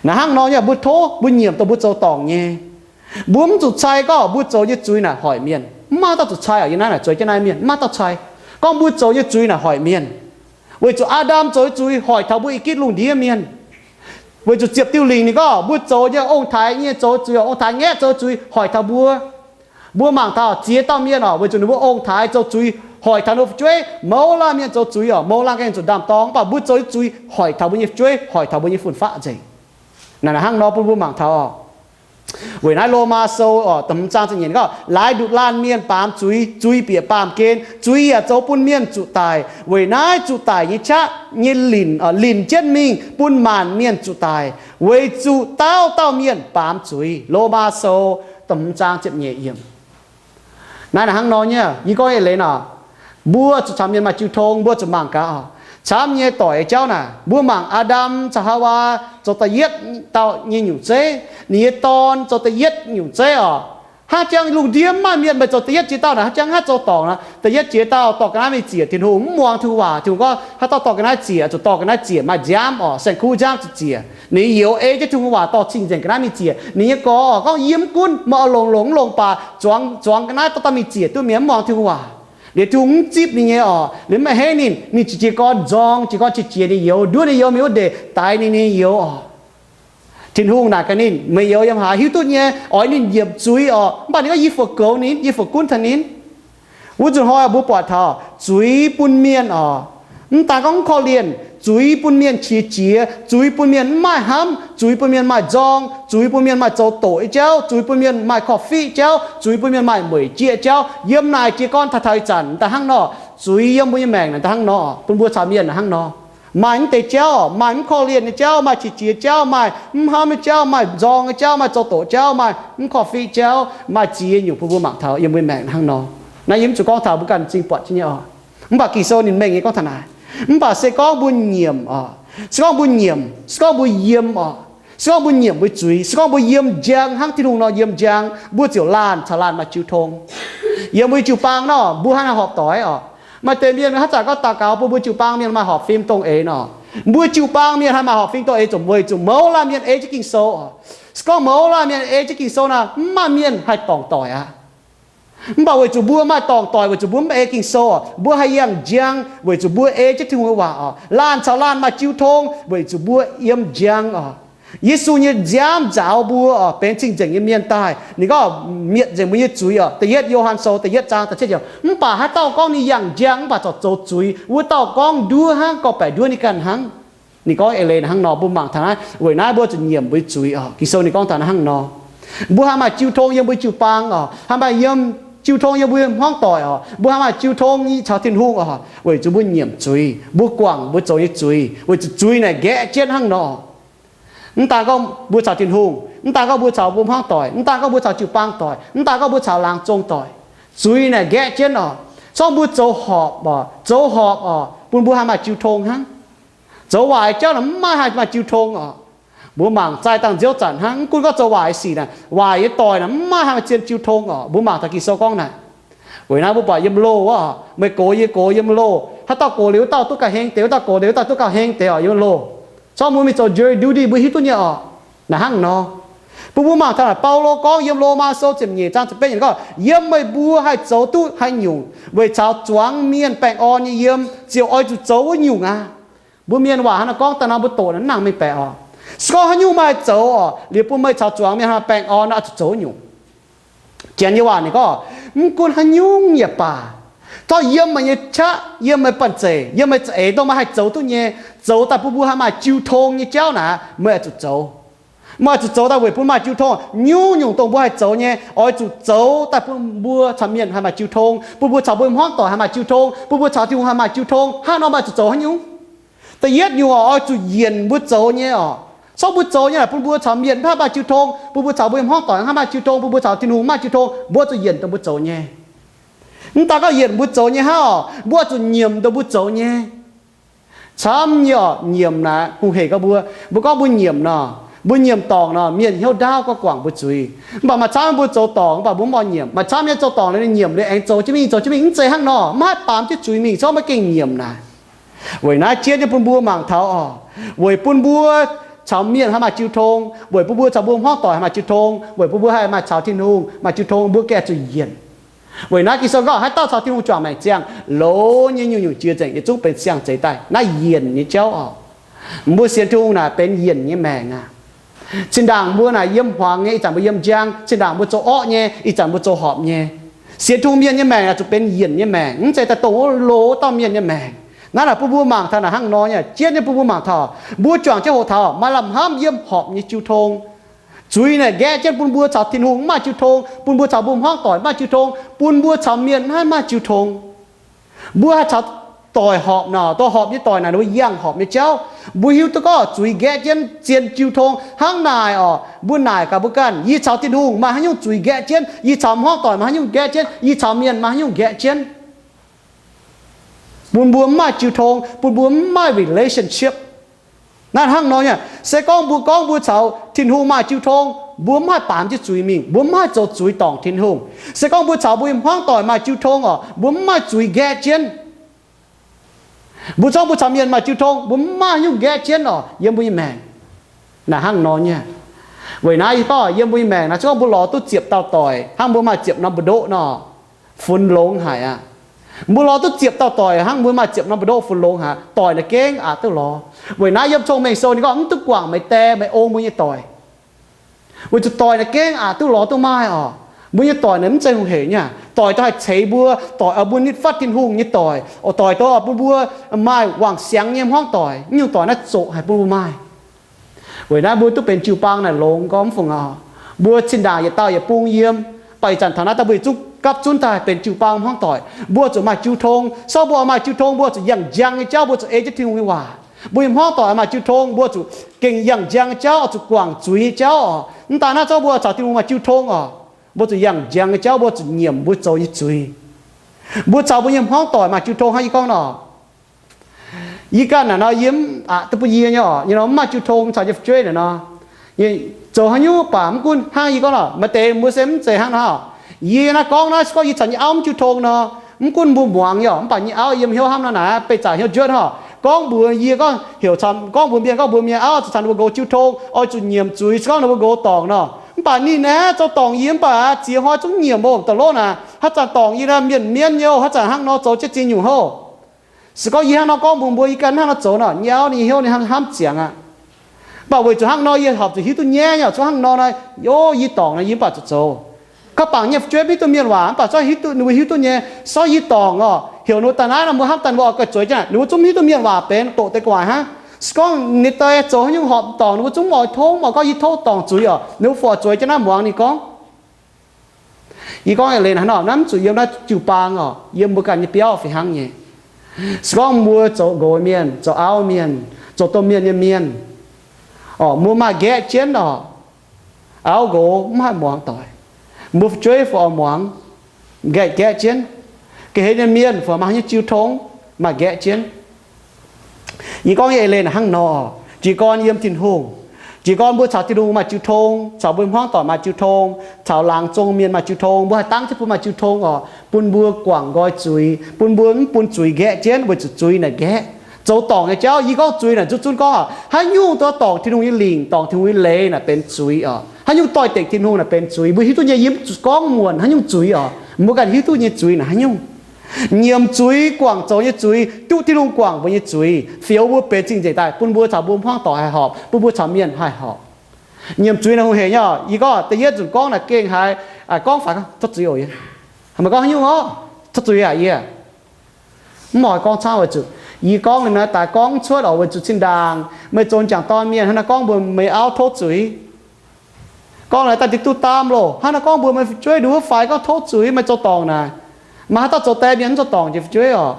Naaic hnangv nor nyei, mbuo tov mbuo nyiemc dongh mbuo zoux dorngc nyei. Mbuo mv zuqc cai gorngv mbuo zoux nyei zuiz naaic hoic mienh. Mv maaih dauh zuqc cai oc. Yie naaiv naaic zueiz jienv naaiv mienh, mv maaih dauh cai gorngv mbuo zoux nyei zuiz naaic hoic mienh. Weic zuqc Aa^ndam zoux nyei zuiz hoic taux mbuo i gitv lungh ndiev mienh. Weic zuqc ziepc diuh lingc ninh gorngv mbuo zoux nyei ong-taaix nyei zoux zuiz, ong-taaix ngaeqv zoux zuiz hoic taux mbuo. Mbuo mangc taux ziex dauh mienh oc, weic zuqc ninh mbuo ong-taaix zoux zuiz hoic taux ninh mbuo fu'jueiv. Mouz laanh mienh zoux zuiz oc, mouz laanh gengh zuqc ndaam-dorng, mv baac mbuo zoux nyei zuiz hoic taux mbuo nyei fu'jueiv, hoic taux mbuo nyei fun-faqv nzengc. Naaic hnangv nor bun mbuo mangc taux oc. Weic naaiv Lomaa Sou oc, da'hmz zaang ziepc nyeic gorngv, laaix nduqc laanh mienh baamz zuiz, zuiz bieqc baamh gen, zuiz yaac zoux bun mienh zuqc daic. Weic naaiv zuqc daic nyei qaqv nyei linc, linc jienv mingh bun maanc mienh zuqc daic, weic zuqc dauh dauh mienh baamz zuiz. Lomaa Sou da'hmz zaang ziepc nyeic yiemc. Naaiv naaic hnangv nor nyei, yie gorngv eix leiz nor, mbuo zuqc caux mienh maaih jiu tong, mbuo zuqc mangc gaax oc. Camv nyei doic jauv naaic, mbuo mangc Aa^ndam caux Haawaa zoux da'yietv dauh nyei nyungc zeiv, ninh nyei dorn zoux da'yietv nyungc zeiv oc. Hnangv jang lungh ndiev maaih mienh meih zoux da'yietv jiex dauh naaic, hnangv jang haaix zoux dorngc nor, da'yietv jiex dauh dorh ga'naaiv mingh ziec Tin-Hungh, mv muangx Tin-Hungh waac. Tin-Hungh gorngv haaix dauh dorh ga'naaiv ziec, zuqc dorh ga'naaiv ziec maaih nziaamv oc, saeng-kuv nziaamv ziec. Ninh youz ei jienv Tin-Hungh waac dorh cing-nzengc ga'naaiv mingh ziec. Ninh nyei gorx oc, gorngv yie mv gunv meih oix longx longx mv longx baac zuangx, zuangx ga'naaiv dorh dauh mingh ziec duqv mienh mv muangx Tin-Hungh waac. Liuz Tin-Hungh mv zipv ninh nyei oc, liuz mv baac hei ninh, ninh ziouc jiez gorn nzorng, jiez gorn qiex jiez ninh youz, nduov ninh youz mingh wuov ndeic, daix ninh nyei youz oc. Tin-Hungh naaic gaax ninh, meih youz yiem haaix, hiuv duqv nyei, oix ninh nyiemc zuiz oc. Mv baac ninh gorngv, yie fu'jueiv goux ninh, yie fu'jueiv gunv taux ninh. Wuov nzunc hnoi mbuo buatc taux zuiz bun mienh oc, mv daan gorngv mv korv-lienh, zuiz bun mienh qiex jiez, zuiz bun mienh mv maaih hnamv, zuiz bun mienh maaih nzorng, zuiz bun mienh maaih zoux doqc nyei jauv, zuiz bun mienh maaih korv-fiqv jauv, zuiz bun mienh maaih mueic jieqv jauv. Yiem naaic jiez gorn taux taux ih zanc da'hnangv nor, zuiz yiem mbuo nyei maengc naaic da'hnangv nor, bun mbuo caux mienh naaic hnangv nor. Maaih mv deix jauv, maaih mv korv-lienh nyei jauv, maaih qiex jiez jauv, maaih mv hnamv nyei jauv, maaih nzorng nyei jauv, maaih zoux doqc jauv, maaih mv korv-fiqv jauv, maaih ziex nyungc bun mbuo mangc taux yiem mbuo maengc hnangv nor. Naaiv yie mv zuqc gorngv taux, mbuo ganh m'zing buatc jienv nyei oc. Mv baac Ging-Sou ninh mengh nyei gorngv taux naaic, mv baac se gorngv mbuo nyiemc oc, se gorngv mbuo nyiemc, se gorngv mbuo yiem oc, se gorngv mbuo nyiemc mbuo zuiz, se gorngv mbuo yiem njang hnangv Tin-Hungh nor yiem njang, mbuo ziouc laanh caux laanh maaih jiu tong. Yiem mbuo jiu-baang nor, mbuo hnangv naaiv horpc doic oc. Maaih deix mienh haaix zanc gorngv daux gaux bun mbuo jiu-baang mienh maaih horpc fim dongh eix nor, mbuo jiu-baang mienh haih maaih horpc fim dongh eix ziouc weic zuqc mouz laanh mienh ei jienv Ging-Sou oc. Se gorngv mouz laanh mienh ei jienv Ging-Sou naaic, mv maaih mienh haih dorngc doic aqv. Mv baac weic zuqc mbuo maaih dorngc doic, weic zuqc mbuo mv ei Ging-Sou oc, mbuo haih yangh njang weic zuqc mbuo ei jienv Tin-Hungh nyei waac oc, laanh caux laanh maaih jiu tong weic zuqc mbuo yiem njang oc. Yesu nyei nziaamv nzaaux mbuo oc, benx cing-nzengc nyei mienh daaih. Ninh gorngv mietc nzengc mbuo nyei zuiz oc. Da'yietv Yo^han Sou da'yietv zaang da'cietv yiemc. Mv baac haaix dauh gorngv ninh yangh njang mv baac corc zoux zuiz, wuov dauh gorngv nduov hnangv gorngv-baeqc nduov ninh ganh hnangv. Ninh gorngv eix leiz hnangv nor, mbuo mangc taux naaiv. Weic naaiv mbuo zuqc nyiemc mbuo nyei zuiz oc. Ging-Sou ninh gorngv taux hnangv nor. Mbuo haih maaih jiu tong yiem mbuo jiu-baang oc, haih maaih yiem jiu tong yiem mbuo hmuangv doic oc, mbuo haih maaih jiu tong caux Tin-Hungh oc, weic zuqc mbuo nyiemc zuiz, mbuo guangc mbuo zoux nyei zuiz, weic zuqc zuiz naaic nqaeqv jienv hnangv nor. Mv daan gorngv mbuo caux Tin-Hungh, mv daan gorngv mbuo caux mbuo hmuangv doic, mv daan gorngv mbuo caux jiu-baang doic, mv daan gorngv mbuo caux laangz zong doic, zuiz naaic nqaeqv jienv oc. Se gorngv mbuo zoux horpc oc, zoux horpc oc, bun mbuo haih maaih jiu tong hnangv. Zoux waaic jauv naaic mv maaih haih maaih jiu tong oc. Mbuo mangc zaih dangh nziouv zanc hnangv, mv gunv gorngv zoux waaic sic naaic, waaic nyei doic naaic mv maaih haih maaih zien jiu tong oc. Mbuo mangc taux Ging-Sou gorngv naaic. Weic naaiv mbuo buatc yiem loh wuov oc, meih gox yie gox yiem loh, haaix dauh gox liuz wuov dauh duqv gauh heng deix, wuov dauh gox liuz wuov dauh duqv gauh heng deix oc. Yiem loh, se gorngv mbuo mingh zoux jury duty mbuo hiuv duqv nyei oc. Naaic hnangv nor, bun mbuo mangc taux naaic Baulo gorngv yiem Lomaa Sou ziepc nyeic zaang ziepc betv yiemc gorngv, yiem meih mbuo haih zoux duqv haaix nyungc weic caux zuangx mienh baengh orn nyei yiem, ziouc oix zuqc zoux wuov nyungc aqv. Mbuo mienh waac hnangv naaiv gorngv daaih nor mbuo doqc naaic mv nangc mengh baeqc oc. Se gorngv haaix nyungc meih haih zoux oc, liuz bun meih caux zuangx mienh haih baengh orn oix zuqc zoux wuov nyungc. Janx nyei waac ninh gorngv, mv gunv haaix nyungc yaac baac, tov yiem meih nyei qaqv, yiem meih banh zeic, yiem meih za'eix dongh meih haih zoux duqv nyei, zoux daaih bun mbuo haih maaih jiu tong nyei jauv naaic, meih oix zuqc zoux. Meih oix zuqc zoux daaih weic bun maaih jiu tong. Nyungc-nyungc dongh mbuo haih zoux nyei, oix zuqc zoux daaih bun mbuo caux mienh haih maaih jiu tong, bun mbuo caux mbuo hmuangv doic haih maaih jiu tong, bun mbuo caux Tin-Hungh haih maaih jiu tong. Hnangv nor meih oix zuqc zoux haaix nyungc? Da'yietv nyungc oc, oix zuqc yienc mbuo zoux nyei oc. Se gorngv mbuo zoux nyei naaic bun mbuo caux mienh mv haih maaih jiu tong, bun mbuo caux mbuo hmuangv doic mv haih maaih jiu tong, bun mbuo caux Tin-Hungh mv maaih jiu tong, mbuo zuqc yienc dongh mbuo zoux nyei. Mv daan gorngv yienc mbuo zoux nyei hnangv oc, mbuo zuqc nyiemc dongh mbuo zoux nyei. Camv nyei oc, nyiemc naaic hungh hec gorngv mbuo, mbuo gorngv mbuo nyiemc nor, mbuo nyiemc dorngc nor, mienh hnyouv ndaauv gorngv guangc mbuo zuiz. Mv baac maaih camv mbuo zoux dorngc mv baac mbuo mv oix nyiemc. Maaih camv nyei zoux dorngc liuz ninh nyiemc liuz aengx zoux jienv mingh, zoux jienv mingh, mv zeiz hnangv nor, mv haih baamz jienv zuiz mingh, se gorngv maiv gengh nyiemc naaic. Weic naaiv jienv nyei bun mbuo mangc taux oc, weic bun mbuo caux mienh haih maaih jiu tong, weic bun mbuo caux mbuo hmuangv doic haih maaih jiu tong, weic bun mbuo haih maaih caux Tin-Hungh maaih jiu tong, mbuo gengh zuqc yienc. Weic naaiv Ging-Sou gorngv haaix dauh caux Tin-Hungh juangc maengc ziangh, loz nyei nyungc-nyungc jiex nzengc, yietc zungv benx siang-zeix daaih. Naaiv yienc nyei jauv oc. Mbuo sienx Tin-Hungh naaic benx yienc nyei maengc aqv. Zinh ndaangc mbuo naaic yiem hmuangx nyei, ih zanc mbuo yiem njang. Zinh ndaangc mbuo zoux orqv nyei, ih zanc mbuo zoux horpc nyei. Sienx Tin-Hungh mienh nyei maengc naaic zuqc benx yienc nyei maengc, mv zeiz daaih dongh wuov loz dauh mienh nyei maengc. Naaiv naaic bun mbuo mangc taux naaic hnangv nor nyei, jienv nyei bun mbuo mangc taux, mbuo juangc jienv hoqc taux maaih lamh hnamv yiem horpc nyei jiu tong. Zuiz naaic nqaeqv jienv bun mbuo caux Tin-Hungh mv maaih jiu tong, bun mbuo caux mbuo hmuangv doic mv maaih jiu tong, bun mbuo caux mienh mv haih maaih jiu tong. Mbuo haih caux doic horpc nor, dongh horpc nyei doic naaic mbuo yangh horpc nyei jauv. Mbuo hiuv duqv gorngv zuiz nqaeqv jienv zien jiu tong hnangv naaic oc. Mbuo naaic gaax mbuo ganh, yie caux Tin-Hungh maaih haaix nyungc zuiz nqaeqv jienv, yie caux hmuangv doic maaih haaix nyungc nqaeqv jienv, yie caux mienh maaih haaix nyungc nqaeqv jienv. Bun mbuo mv maaih jiu tong, bun mbuo mv maaih relationship. Naaiv hnangv nor nyei, se gorngv mbuo gorngv mbuo caux Tin-Hungh maaih jiu tong, mbuo mv haih baamz jienv zuiz mingh, mbuo mv haih zoux zuiz dorngc Tin-Hungh. Se gorngv mbuo caux mbuo nyei hmuangv doic maaih jiu tong oc, mbuo mv maaih zuiz nqaeqv jienv. Mbuo zorqv mbuo caux mienh maaih jiu tong, mbuo mv maaih nyungc nqaeqv jienv oc yiem mbuo nyei maengc. Naaiv hnangv nor nyei. Weic naaiv yie gorngv yiem mbuo nyei maengc naaiv, se gorngv mbuo lorz duqv ziepc dauh doic hnangv mbuo maaih ziepc norm mbu'ndoqv nor, funx longx haic aqv. Mbuo lorz duqv ziepc dauh doic hnangv mbuo maaih ziepc norm mbu'ndoqv, funx longx haic, doic naaiv gengh aqc duqv lorz. Weic naaiv yiem Cong-Mengh Sou ninh gorngv mv duqv guangc meih die meih ong mbuo nyei doic. Weic zuqc doic naaiv gengh aqc duqv lorz duqv maaih oc. Mbuo nyei doic naaiv mv zeiz hungh hec nyei. Doic dongh haih ceix mbuo, doic oix mbuo nitv fatv Tin-Hungh nyei doic, doic dongh oix bun mbuo maaih wangc siangx nyei hmuangv doic. Naaiv nyungc doic naaiv zoqc haic bun mbuo maaih. Weic naaiv mbuo duqv benx jiu-baang naaic longx gorngv mv fungc aqv. Mbuo zinh ndaangc yietc dauh yietc bung yiem, baac ih zanc taux naaiv daaih mbuo yietc zungv gapv zunv daaih benx jiu-baang hmuangv doic. Mbuo zuqc maaih jiu tong. Se gorngv mbuo oix maaih jiu tong, mbuo zuqc yangh njang nyei jauv, mbuo zuqc ei jienv Tin-Hungh nyei waac. Mbuo nyei hmuangv doic maaih jiu tong, mbuo zuqc gengh yangh njang nyei jauv, oix zuqc guangc zuiz nyei jauv oc. Mv daan naaiv, zorqv mbuo caux Tin-Hungh maaih jiu tong oc, mbuo zuqc yangh njang nyei jauv, mbuo zuqc nyiemc mbuo zoux nyei zuiz. Mbuo caux mbuo nyei hmuangv doic maaih jiu tong hnangv yie gorngv nor. Yie ganh naaic nor yie mv aqc duqv bun yie nyei oc. Yie nor mv maaih jiu tong caux nyei fu'jueiv naaic nor, zoux haaix nyungc baac mv gunv hnangv yie gorngv nor, maaih deix mbuo se mv zeiz hnangv nor. Yie naaiv gorngv naaiv, se gorngv yie caux nyei auv mv jiu tong nor, mv gunv mbuo muangx yaac mv baac nyei auv yiem hnyouv hnamv nor naaic, beih zaqc hnyouv njuotv hnangv. Gorngv mbuox yie gorngv heuc camv, gorngv mbuox mienh gorngv mbuox mienh auv caux caux ninh mbuo nqox jiu tong, oix zuqc nyiemc zuiz, se gorngv ninh mbuo nqox dorngc nor. Mv baac ninh naaiv zoux dorngc yie mv baac ziex hnoi zungv nyiemc oc, da'lov naaic. Haaix zanc dorngc yie naaiv mienh mienv nyei oc, haaix zanc hnangv nor zoux jienv ziex nyungc hov. Se gorngv yie hnangv nor gorngv mbuox mbuo, yie ganh hnangv nor zoux nor, nyei auv ninh hnyouv ninh hnamv ziangx aqv. Mv baac weic zuqc hnangv nor yie horpc zuqc hiuv duqv nyaiv nyei oc, cuotv hnangv nor naaiv, o, yie dorngc naaiv yie mv baac zuqc zoux. Mv baac nyei fu'jueiv mv hiuv duqv mienh waac, mv baac zorqv hiuv duqv ninh mbuo hiuv duqv nyei, zorqv yie dorngc oc, heuc ninh mbuo daaih naaiv nor mbuo hnamv daaih ninh mbuo oix gauh zueiz jienv naaic, ninh mbuo zungv mv hiuv duqv mienh waac benx doqc deix gu'nguaaic hnangv. Se gorngv ninh daaih zoux haaix nyungc horpc dorngc ninh mbuo zungv mv oix tov, mv oix gorngv yie tov dorngc zuiz oc, ninh mbuo fu oix zueiz jienv naaiv muangx ninh gorngv. Yie gorngv eix leiz hnangv nor, naaiv mv zuqc yiem naaiv jiu-baang oc, yiem mbuo ganh nyei biauv fih hnangv nyei. Se gorngv mbuo zoux nqox mienh, zoux auv mienh, zoux domh mienh nyei mienh oc, mbuo maaih nqaeqv jienv oc. Auv nqox mv haih muangx doic. Mbuo fu'jueiv fu oix muangx, nqaeqv nqaeqv jienv. Ga'hlen nyei mienh fu maaih haaix nyungc jiu tong, maaih nqaeqv jienv. Yie gorngv nyei eix leiz naaic hnangv nor, jiez gorn yiem Tin-Hungh, jiez gorn mbuo caux Tin-Hungh maaih jiu tong, caux mbuo hmuangv doic maaih jiu tong, caux laangz zong mienh maaih jiu tong, mbuo haih dangv jienv bun maaih jiu tong oc, bun mbuo guangc nqoi zuiz, bun mbuo mv bun zuiz nqaeqv jienv, weic zuqc zuiz naaic nqaeqv. Zoux dorngc nyei jauv, yie gorngv zuiz naaic nzunc zunv gorngv aqv, haaix nyungc dorh dorngc Tin-Hungh nyei lingc, dorngc Tin-Hungh nyei leiz naaic benx zuiz oc. Haaix nyungc doix-dekc Tin-Hungh naaic benx zuiz. Mbuo hiuv duqv nyei, yie mv zuqc gorngv muonc haaix nyungc zuiz oc. Mbuo ganh hiuv duqv nyei zuiz naaic haaix nyungc. Nyiemc zuiz, guangc zoux nyei zuiz, duqv Tin-Hungh guangc mbuo nyei zuiz, fioux mbuo benx zingh nzengc daaih, bun mbuo caux mbuo hmuangv doic haih horpc, bun mbuo caux mienh haih horpc. Nyiemc zuiz naaic hungh hec nyei oc. Yie gorngv da'yietv nzunc gorngv naaic gengh haiz, gorngv faix gorngv cuotv zuiz oc. Meih gorngv haaix nyungc oc? Cuotv zuiz aqv yie. Mv oix gorngv camv weic zuqc yie gorngv liuz naaiv daaih gorngv cuotv oc, weic zuqc zinh ndaangc meih zoux m'jangc dorn mienh hnangv naaiv gorngv mbuox meih auv tov zuiz. Gorngv naaiv daaih diqc duqv daam loh, hnangv naaiv gorngv mbuox meih fu'jueiv nduov faix gorngv tov zuiz, meih zoux dorngc naaic. Maaih haaix dauh zoux die mienh mv zoux dorngc jiex fu'jueiv oc?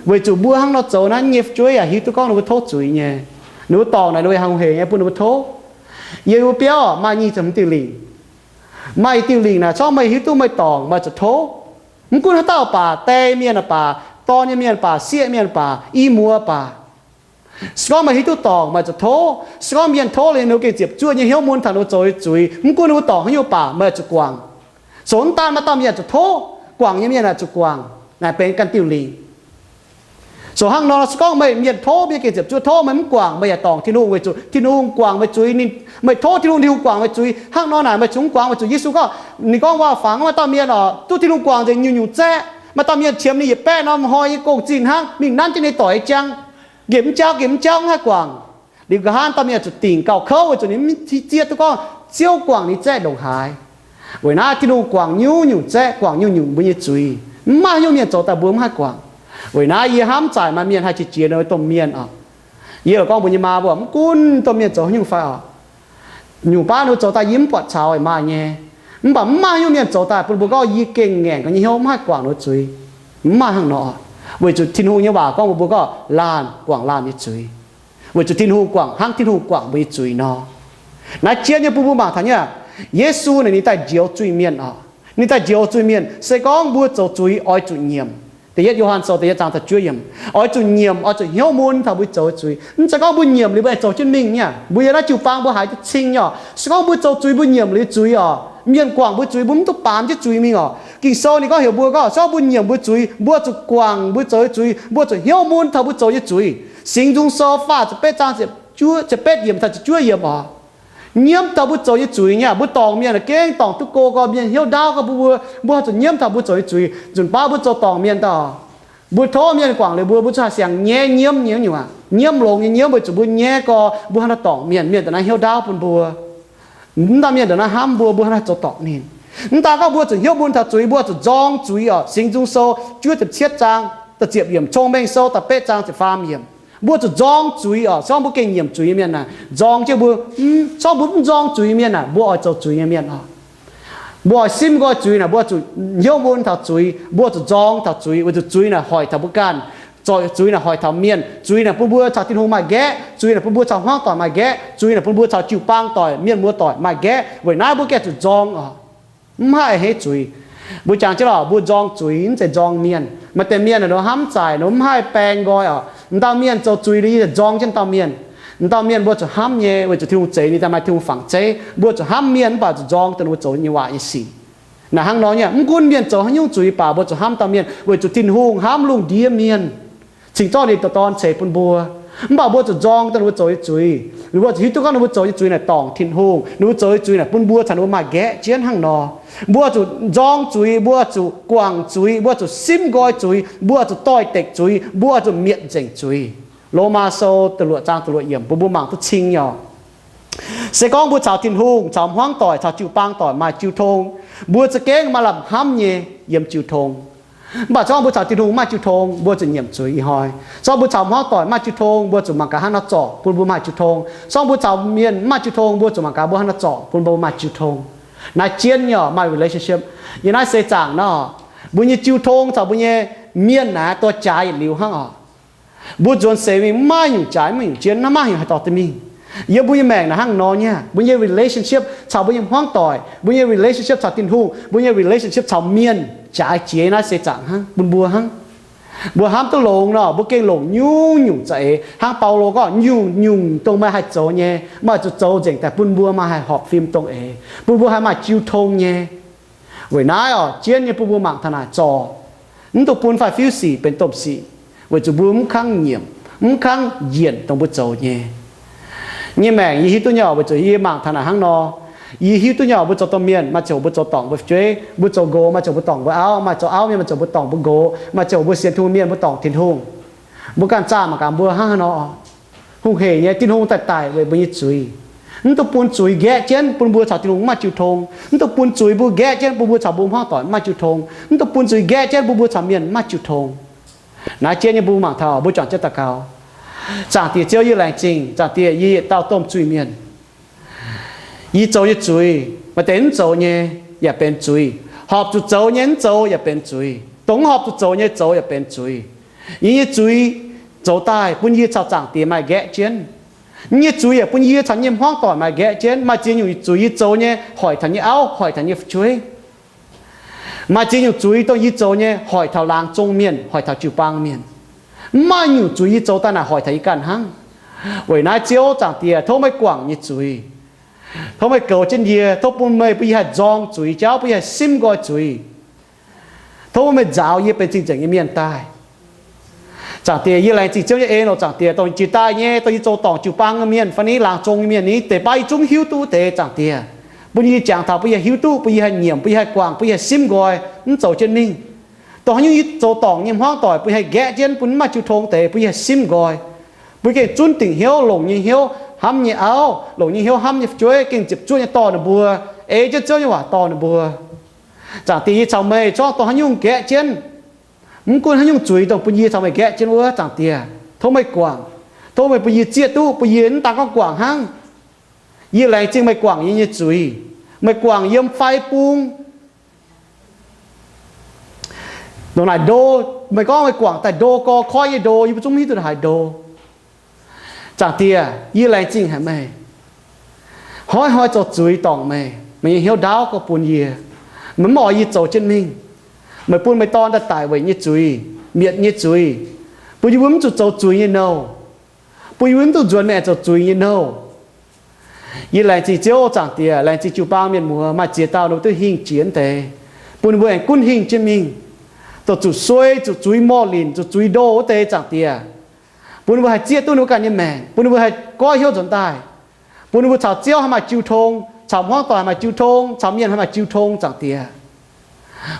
Weic zuqc mbuo hnangv nor zoux naaiv, nyei fu'jueiv yaac hiuv duqv gorngv ninh mbuo tov zuiz nyei. Ninh mbuo dorngc naaic ninh mbuo hungh hec nyei bun ninh mbuo tov. Yiem mbuo biauv maaih nyic ziepc hmz diuh lingc. Maaih diuh lingc naaic, corc meih hiuv duqv meih dorngc, meih zuqc tov. Mv gunv haaix dauh baac, die mienh baac, dorn nyei mienh baac, sieqv mienh baac, i muoz baac. Se gorngv meih hiuv duqv dorngc, meih zuqc tov. Se gorngv mienh tov liuz, ninh mbuo gengh ziepc zuoqv nyei hnyouv mun taux ninh mbuo zoux nyei zuiz. Mv gunv ninh mbuo dorngc haaix nyungc baac, meih zuqc guangc. Zoux mv daan maaih dauh mienh zuqc tov, guangc nyei mienh zuqc guangc. Naaic benx ganh diuh lingc. Zoux hnangv nor, se gorngv meih mienh tov, mienh gengh ziepc zuoqv tov, meih mv guangc, meih yaac dorngc Tin-Hungh weic zuqc Tin-Hungh guangc meih zuiz. Ninh, meih tov Tin-Hungh, Tin-Hungh guangc meih zuiz. Hnangv nor naaic meih zungv guangc meih zuiz. Yesu gorngv, ninh gorngv, waac-fangx maaih dauh mienh oc, duqv Tin-Hungh guangc nzengc nyungc-nyungc zaeqv. Maaih dauh mienh qiemx ninh yietc baeqv norm hnoi nyei gong-zinh hnangv, mingh nanv jienv ninh doic nyei ziangh. Nqemh mv jauv, nqemh mv jauv, mv haih guangc. Liuz nqa'haav dauh mienh zuqc dingc gauh kouv weic zuqc ninh mv zieqv duqv gorngv Ziouv guangc ninh zaeqv ndongc haaix. Weic naaiv Tin-Hungh guangc nyungc-nyungc zaeqv, guangc nyungc-nyungc mbuo nyei zuiz. Mv maaih nyungc mienh zoux daaih mbuo mv haih guangc. Weic naaiv yie hnamv zaaic maaih mienh haih qiex jiez ninh domh mienh oc. Yie oix gorngv mbuox nyei maa mbuo, mv gunv domh mienh zoux haaix nyungc fai oc, nyungc baav ninh mbuo zoux daaih yie mv buatc caux maaih nyei. Mv baac mv maaih nyungc mienh zoux daaih bun mbuo gorngv yie gengh ngaengc ga'nyei hnyouv mv haih guangc ninh zuiz. Mv maaih hnangv nor. Weic zuqc Tin-Hungh nyei waac gorngv mbuox mbuo gorngv laanh guangc laanh nyei zuiz. Weic zuqc Tin-Hungh guangc hnangv Tin-Hungh guangc mbuo nyei zuiz nor. Naaiv jienv nyei bun mbuo mangc taux nyei, Yesu naaic ninh daaih njoux zuiz-mienh oc. Ninh daaih njoux zuiz-mienh, se gorngv mbuo zoux zuiz oix zuqc nyiemc. Da'yietv Yo^han Sou da'yietv zaang da'juov yiemc. Oix zuqc nyiemc, oix zuqc hnyouv mun taux mbuo zoux zuiz. Mv zeiz gorngv mbuo nyiemc liuz mbuo aengx zoux jienv mingh nyei. Mbuo yiem naaiv jiu-baang mbuo haiz duqv cing nyei oc. Se gorngv mbuo zoux zuiz mbuo nyiemc liuz zuiz oc, mienh guangc mbuo zuiz mbuo mv duqv baamz jienv zuiz mingh oc. Ging-Sou ninh gorngv heuc mbuo gorngv se gorngv mbuo nyiemc mbuo zuiz, mbuo zuqc guangc mbuo zoux nyei zuiz, mbuo zuqc hnyouv mun taux mbuo zoux nyei zuiz. Singx Nzung Sou faah ziepc betv zaang ziepc betv yiemc taux ziepc juov yiemc oc. Nyiemv taux mbuo zoux nyei zuiz nyei. Mbuo dorngc mienh gengh dorngc duqv go gorx, mienh hnyouv ndaauv gorx mbuo, mbuo, mbuo haih zuqc nyiemv taux mbuo zoux nyei zuiz. Nzunc baav mbuo zoux dorngc mienh daaih, mbuo tov mienh guangc liuz mbuo, mbuo zuqc haih siang-nyaiv nyiemv nyei nyungc aqv. Nyiemv longx nyei nyiemv weic zuqc mbuo nyaiv gorx mbuo hnangv naaiv dorngc mienh, mienh ndongc naaiv hnyouv ndaauv bun mbuo. Mv daan mienh ndongc naaiv hnamv mbuo, mbuo hnangv naaiv zoux dorngc ninh. Mv daan gorngv mbuo zuqc hnyouv mun taux zuiz, mbuo zuqc nzorng zuiz oc. Singx Nzung Sou juov ziepc cietv zaang da'ziepc yiemc, Cong-Mengh Sou da'betv zaang ziepc faam yiemc. Mbuo zuqc nzorng zuiz oc. Se gorngv mbuo gengh nyiemc zuiz nyei mienh naaic, nzorng jienv mbuo, se gorngv mbuo mv nzorng zuiz nyei mienh naaic, mbuo oix zoux zuiz nyei mienh oc. Mbuo oix simv nqoi zuiz naaic, mbuo zuqc hnyouv mun taux zuiz, mbuo zuqc nzorng taux zuiz, weic zuqc zuiz naaic hoic taux mbuo ganh. Zoih zuiz naaic hoic taux mienh. Zuiz naaic bun mbuo caux Tin-Hungh maaih nqaeqv. Zuiz naaic bun mbuo caux hmuangv doic maaih nqaeqv. Zuiz naaic bun mbuo caux jiu-baang doic, mienh muoz doic maaih nqaeqv. Weic naaiv mbuo gengh zuqc nzorng oc. Mv haih heix zuiz. Mbuo jangx jienv lorqc, mbuo nzorng zuiz mv zeiz nzorng mienh. Maaih deix mienh naaic nor hnamv zaaic nor mv haih baeng nqoi oc. M'dauh mienh zoux zuiz liuz yie nzorng jienv dauh mienh. M'dauh mienh mbuo zuqc hnamv nyei, weic zuqc Tin-Hungh zeix ninh daaih maaih Tin-Hungh fangx zeiv. Mbuo zuqc hnamv mienh mv baac zuqc nzorng dongh ninh mbuo zoux nyei waac nyei sic. Naaic hnangv nor nyei, mv gunv mienh zoux haaix nyungc zuiz baac mbuo zuqc hnamv dauh mienh, weic zuqc Tin-Hungh hnamv lungh ndiev mienh, cingx zorqv ninh dorh Dorn ceix bun mbuo. Mv baac mbuo zuqc nzorng dongh ninh mbuo zoux nyei zuiz. Mbuo zuqc hiuv duqv gorngv ninh mbuo zoux nyei zuiz naaic dorngc Tin-Hungh. Ninh mbuo zoux nyei zuiz naaic bun mbuo caux ninh mbuo maaih nqaeqv jienv hnangv nor. Mbuo zuqc nzorng zuiz, mbuo zuqc guangc zuiz, mbuo zuqc simv nqoi zuiz, mbuo zuqc doix-dekc zuiz, mbuo zuqc mietc nzengc zuiz. Lomaa Sou da'luoqc zaang da'luoqc yiemc bun mbuo mangc duqv cing nyei oc. Se gorngv mbuo caux Tin-Hungh, caux hmuangv doic, caux jiu-baang doic maaih jiu tong, mbuo za'gengh maaih lamh hnamv nyei yiem jiu tong. Mv baac se gorngv mbuo caux Tin-Hungh mv maaih jiu tong, mbuo zuqc nyiemc zuiz ih hnoi. Se gorngv mbuo caux hmuangv doic mv maaih jiu tong, mbuo zuqc mangc gaax hnangv naaiv zorc bun mbuo maaih jiu tong. Se gorngv mbuo caux mienh mv maaih jiu tong, mbuo zuqc mangc gaax mbuo hnangv naaiv zorc bun mbuo maaih jiu tong. Naaiv zien nyei oc, maaih relationship. Yiem naaiv seix zaangc nor, mbuo nyei jiu tong caux mbuo nyei mienh naaiv dorh jaaix yietc liuz hnangv oc. Mbuo nzuonx seix mingh mv maaih nyungc jaaix, mv maaih nyungc jienv, mv maaih nyungc haih dorh duqv mingh. Yiem mbuo nyei maengc naaiv hnangv nor nyei, mbuo nyei relationship caux mbuo nyei hmuangv doic, mbuo nyei relationship caux Tin-Hungh, mbuo nyei relationship caux mienh jaaix jiex naaiv seix zaangc hnangv, bun mbuo hnangv. Mbuo hnamv duqv longx nor, mbuo gengh longc nyungc-nyungc za'eix. Hnangv Baulo gorngv, nyungc-nyungc dongh meih haih zoux nyei, meih zuqc zoux nzengc daaih bun mbuo maaih haih horpc fim dongh eix, bun mbuo haih maaih jiu tong nyei. Weic naaiv oc, jienv nyei bun mbuo mangc taux naaic zorc, mv dungx bun fai fiuv sic benx domh sic, weic zuqc mbuo mv kangv nyiemc, mv kangv njienc dongh mbuo zoux nyei. Nyei maengc yie hiuv duqv nyei oc, weic zuqc yie mangc taux naaic hnangv nor. Yie hiuv duqv nyei oc, mbuo zoux domh mienh maaih ziangh hoc mbuo zoux dorngc mbuo fu'jueiv, mbuo zoux nqox maaih ziangh hoc mbuo dorngc mbuo auv, maaih zoux auv mienh maaih ziangh hoc mbuo dorngc mbuo nqox, maaih ziangh hoc mbuo sienx Tin-Hungh mienh mbuo dorngc Tin-Hungh. Mbuo ganh zaah mangc gaax mbuo hnangv haaix nor. Hungh heic nyei, Tin-Hungh daaih daic weic mbuo nyei zuiz. Mv dungx bun zuiz nqaeqv jienv bun mbuo caux Tin-Hungh mv maaih jiu tong. Mv dungx bun zuiz mbuo nqaeqv jienv bun mbuo caux mbuo hmuangv doic mv maaih jiu tong. Mv dungx bun zuiz nqaeqv jienv bun mbuo caux mienh mv maaih jiu tong. Naaiv jienv nyei mbuo mangc taux, mbuo juangc jienv daux gaux. Zaangc Diex Ziouv, yie laengz zingh. Zaangc Diex, yie yietc dauh domh zuiz-mienh. Yie zoux nyei zuiz, maaih deix mv zoux nyei yaac benx zuiz. Horpc zuqc zoux nyei mv zoux yaac benx zuiz. Dongh mv horpc zuqc zoux nyei zoux yaac benx zuiz. Yie nyei zuiz zoux daaih bun yie caux Zaangc Diex maaih nqaeqv jienv. Yie nyei zuiz yaac bun yie caux yie nyei hmuangv doic maaih nqaeqv jienv. Maaih ziex nyungc zuiz yie zoux nyei hoic taux yie nyei auv, hoic taux yie nyei fu'jueiv. Maaih ziex nyungc zuiz dongh yie zoux nyei hoic taux laangz zong mienh, hoic taux jiu-baang mienh. Mv maaih nyungc zuiz yie zoux daaih naaic hoic taux yie ganh hnangv. Weic naaiv Ziouv Zaangc Diex, tov meih guangc nyei zuiz. Tov meih goux jienv yie, tov bun meih, bun yie haih nzorng zuiz jauv, bun yie haih simv nqoi zuiz. Tov meih nzaaux yie benx cing-nzengc nyei mienh daaih. Zaangc Diex, yie laengz zingh Ziouv nyei en oc. Zaangc Diex, dongh jiex daaih nyei, dongh yie zoux dorngc jiu-baang nyei mienh fai ni, laangz zong nyei mienh ni, deix baav yie zungv hiuv duqv wuov deix, Zaangc Diex, bun yie jangx taux, bun yie haih hiuv duqv, bun yie haih nyiemc, bun yie haih guangc, bun yie haih simv nqoi, mv zoux jienv mingh. Dongh haaix nyungc yie zoux dorngc nyei hmuangv doic, bun yie haih nqaeqv jienv, bun mv maaih jiu tong deix, bun yie haih simv nqoi. Bun yie gengh zunv dingc hnyouv, longc nyei hnyouv hnamv nyei auv, longc nyei hnyouv hnamv nyei fu'jueiv, gengh ziepc zuoqv nyei dorh ninh mbuo, ei jienv Ziouv nyei waac dorh ninh mbuo. Zaangc Diex, yie caux meih zorqv dongh haaix nyungc nqaeqv jienv, mv gunv haaix nyungc zuiz dongh bun yie caux meih nqaeqv jienv wuov, Zaangc Diex, tov meih guangc. Tov meih bun yie zieqv duqv, bun yie mv daan gorngv guangc hnangv. Yie laengz zingh meih guangc yie nyei zuiz. Meih guangc yiem fai bung, ndongc naaic ndo, meih gorngv meih guangc daaih ndo, gorx koiv nyei ndo, yie mbuo zungv mv hiuv duqv haaix ndo. Zaangc Diex, yie laengz zingh haic meih. Hnoi-hnoi zoux zuiz dorngc meih, meih nyei hnyouv ndaauv gorngv bun yie. Meih mv oix yie zoux jienv mingh. Meih bun meih Dorn daaih daic weic nyei zuiz. mietc nyei zuiz, bun yie mbuo mv zuqc zoux zuiz nyei nouh, bun yie mbuo mv zuqc nzuonx mingh aengx zoux zuiz nyei nouh. Yie laengz zingh Ziouv Zaangc Diex, laengz zingh jiu-baang mienh muoz maaih ziex dauh ninh mbuo duqv hingh jiex wuov deix, bun ninh mbuo aengx gunv hingh jienv mingh, dongh zuqc suei, zuqc zuiz morh linc, zuqc zuiz ndoh wuov deix, Zaangc Diex. Bun ninh mbuo haih zieqv duqv ninh mbuo ganh nyei maengc, bun ninh mbuo haih goiv hnyouv nzuonx daaih, bun ninh mbuo caux Ziouv haih maaih jiu tong, caux hmuangv doic haih maaih jiu tong, caux mienh haih maaih jiu tong, Zaangc Diex.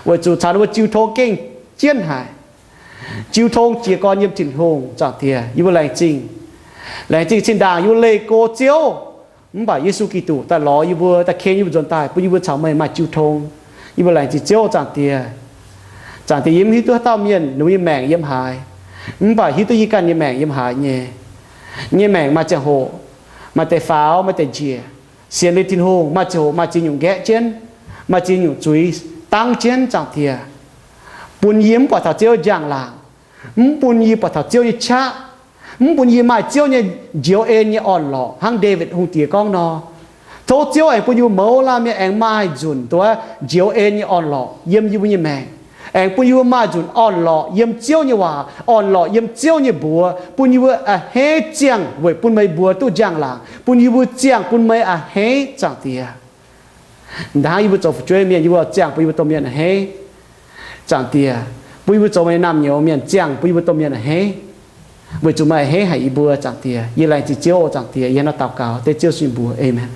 Weic zuqc caux ninh mbuo jiu tong gengh jienv haic. Jiu tong jiez gorn yiem Tin-Hungh, Zaangc Diex. Yie mbuo laengz zingh, laengz zingh zinh ndaangc yie mbuo leih go Ziouv, mv baac Yesu Giduc daaih lorz yie mbuo, daaih ken yie mbuo nzuonx daaih, bun yie mbuo caux meih maaih jiu tong. Yie mbuo laengz zingh Ziouv, Zaangc Diex. Zaangc Diex, yie mv hiuv duqv haaix dauh mienh ninh mbuo nyei maengc yiem haaix, mv baac hiuv duqv yie ganh nyei maengc yiem haaix nyei. Nyei maengc maaih ziangh hoc maaih deix faaux, maaih deix njiec. Sienx liuz Tin-Hungh maaih ziangh hoc maaih ziex nyungc nqaeqv jienv, maaih ziex nyungc zuiz dangv jienv, Zaangc Diex. Bun yie mv buatc taux Ziouv njang-laangc, mv bun yie buatc taux Ziouv nyei qaqv, mv bun yie maaih Ziouv nyei njoux en nyei orn-lorqc hnangv Ndaawitv Hungh Diex gorngv nor. Tov Ziouv aengx bun yie mbuo mouz laanh mienh aengx maaih nzunc duqv njoux en nyei orn-lorqc yiem yie mbuo nyei maengc. Aengx bun yie mbuo maaih nzunc orn-lorqc yiem Ziouv nyei waac, orn-lorqc yiem Ziouv nyei mbuox, bun yie mbuo a'hneiv ziangh weic bun meih mbuox duqv njang-laangc, bun yie mbuo ziangh bun meih a'hneiv, Zaangc Diex. Hnangv yie mbuo zoux fu'jueiv mienh, yie mbuo ziangh bun yie mbuo domh mienh a'hneiv, Zaangc Diex. Bun yie mbuo zoux meih naamh nyouz mienh, ziangh bun yie mbuo domh mienh a'hneiv, weic zuqc meih a'hneiv haic yie mbuo, Zaangc Diex. Yie laengz zingh Ziouv, Zaangc Diex. Yie hnangv naaiv daux gaux dengv Ziouv Yesu nyei mbuox. Aamen.